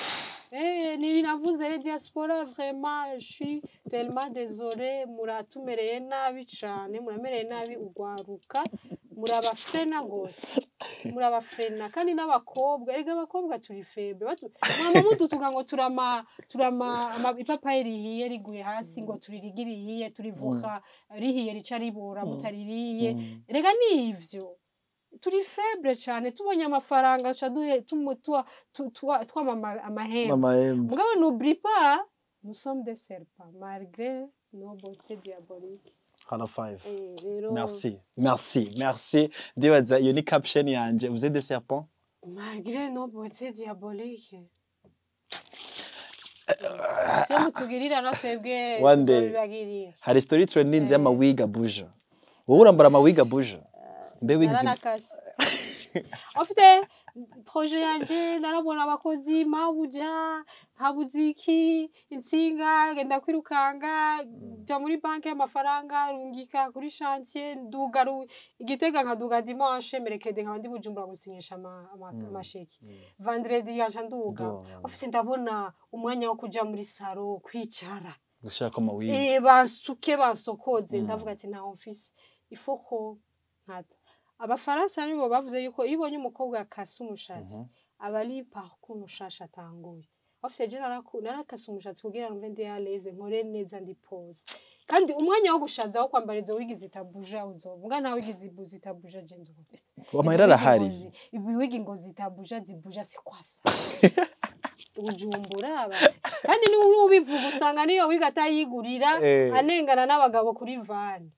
Speaker 1: Ni binavuze les diaspora, vraiment je suis tellement désolée, muratumereye nabi cane, muramereye nabi ugwaruka, murabafrena gose, murabafrena. Kandi n'abakobwa, erega abakobwa turi faible. Mwama mudutuka ngo turama ipapayi rihiye riguye hasi, ngo turirige rihiye, turivuka rihiye, rica ribora mutaririye. Rega nivyo, turi faible cane. Tubonye amafaranga tuca twama amahembe.
Speaker 2: Amahembe.
Speaker 1: Mugabo n'oublie pas, nous sommes des serpents malgré nos beautés diaboliques.
Speaker 2: Hala five.
Speaker 1: Rero
Speaker 2: Merci, merci, merci. Ndibaza iyo ni caption yanje: vous êtes des serpents.
Speaker 1: Malgré nos beautés diaboliques, ivyo mutugirira na twebwe
Speaker 2: One day.
Speaker 1: tuzobibagirira.
Speaker 2: Hari story trending y'amawiga abuja. Wowe urambara amawiga abuja? Mbe wig
Speaker 1: Naranakase. Ufite projet yanje, narabona abakozi mabuja, habuze iki, intsinga, genda kwirukanga, jya muri banki y'amafaranga, rungika kuri chantier, nduga Igitega, nkaduga dimanche, mercredi nkaba ndi Bujumbura gusinyisha amasheki, vendredi nkaca nduga.
Speaker 2: Nduga.
Speaker 1: Ufite ndabona umwanya wo kuja muri salon kwicara
Speaker 2: gushaka amawiga.
Speaker 1: Bansuke, bansokoze, ndavuga ati ntaho mfise, ifo ko nkata. Abafaransa nibo bavuze yuko iyo ubonye umukobwa akase umushatsi, aba ari parcours mushasha atanguye. Ofise je narakase umushatsi kugira ngo mbe ndi à l'aise, nkore neza, ndi posée. Kandi umwanya wo gushaza, wo kwambara izo wigi zitabuja, uzovuga nta wigi zitabuja je nzofise.
Speaker 2: Amahera arahari.
Speaker 1: Ibi wigi ngo zitabuja, zibuja, c'est quoi ça? Bujumbura basi. Kandi ni ubivuga, usanga niyo wiga atayigurira, anengana n'abagabo kuri van.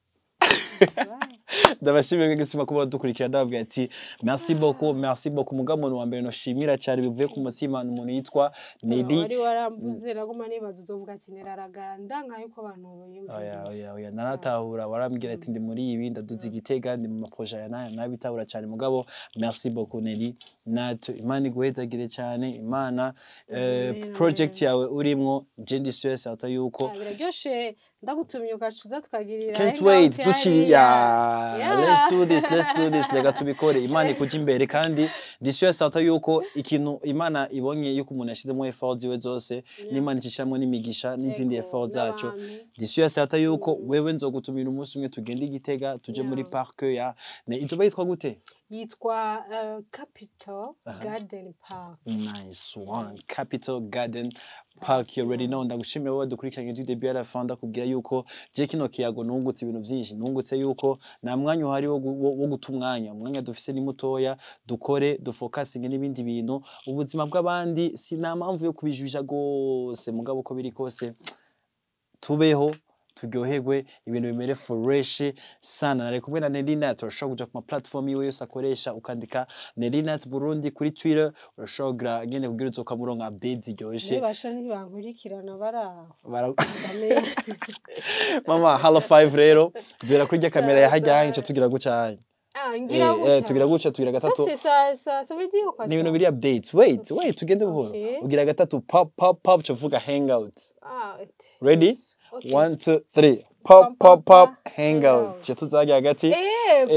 Speaker 2: Ndabashimiye mwese kuba dukurikira, ndababwira ati merci beaucoup, merci beaucoup. Mugabo umuntu wa mbere noshimira cyane bivuye ku mutima ni umuntu yitwa Nelly.
Speaker 1: Wari warambuze, naguma nibaza uzovuga ati neraragara, ndanka yuko abantu
Speaker 2: Oya.
Speaker 1: biyumvira.
Speaker 2: Oya, naratahura. Warambwira ati ndi muri ibi, ndaduze Igitega, ndi mu maprojet aya n'aya, nabitahura cyane. Mugabo merci beaucoup Nelly Nat, Imana iguhezagire cyane. Imana
Speaker 1: Amen,
Speaker 2: project
Speaker 1: amen.
Speaker 2: yawe urimwo, je ndi sûr certain yuko
Speaker 1: Ah, biraryoshe, ndagutumye ugacuza tukagirira
Speaker 2: Can't
Speaker 1: hangout
Speaker 2: wait duciri ya.
Speaker 1: hariya.
Speaker 2: Let's do this, let's do this, reka tubikore. Imana ikuja imbere, kandi ndi sûr certain yuko ikintu Imana ibonye yuko umuntu yashizemo effort ziwe zose, n'Imana icishamo n'imigisha n'izindi
Speaker 1: Yego,
Speaker 2: effort zacu.
Speaker 1: n'abantu.
Speaker 2: Ndi sûr certain yuko wewe nzogutumira umunsi umwe, tugende Igitega, tuje muri parc ya ne izoba yitwa gute?
Speaker 1: Yitwa Capital Garden Park.
Speaker 2: Nice one. Capital Garden Park, you already know. Ndagushimira wowe dukurikiranye du début à la fin. Ndakubwira yuko je kino kiyago nungutse ibintu byinshi, nungutse yuko nta mwanya uhari wo guta umwanya. Umwanya dufise ni mutoya, dukore, dufokasinge n'ibindi bintu. Ubuzima bw'abandi si nta mpamvu yo kubijwisha gose, mugabo uko biri kose Tubeho, turyoherwe, ibintu bimere fresh sana. Nari kumwe na Nelly Nat. Urashobora kuja ku ma platform yiwe yose akoresha, ukandika Nelly Nat Burundi kuri Twitter, urashobora kugira nyene kugira uzokamuronka updates ziryoshe.
Speaker 1: Nibasha ntibankurikirana baraho.
Speaker 2: Bara- Mama, halo 5 rero duhera kuri rya kamera ya hajya hanye, tugira guca hanye.
Speaker 1: Ah, ngira
Speaker 2: Eh, tugira guca, tugira
Speaker 1: Ça,
Speaker 2: gatatu.
Speaker 1: c'est ça, ça, ça veut dire quoi?
Speaker 2: Ni ibintu
Speaker 1: Ça?
Speaker 2: biri updates. Wait, wait, tugende buhoro.
Speaker 1: Okay.
Speaker 2: Ugira gatatu, pop pop pop, tuvuga hangout.
Speaker 1: Ah,
Speaker 2: Ready?
Speaker 1: yes. Okay.
Speaker 2: One, two, three, pop pop pop, hangout. Tuca tuzajya hagati.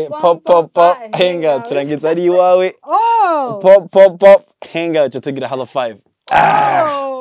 Speaker 1: Pop,
Speaker 2: Pop pop pop, hangout. Turangiza ari iwawe.
Speaker 1: Oh!
Speaker 2: Pop pop pop, hangout. Tuca tugira halo 5. Ah!
Speaker 1: Oh!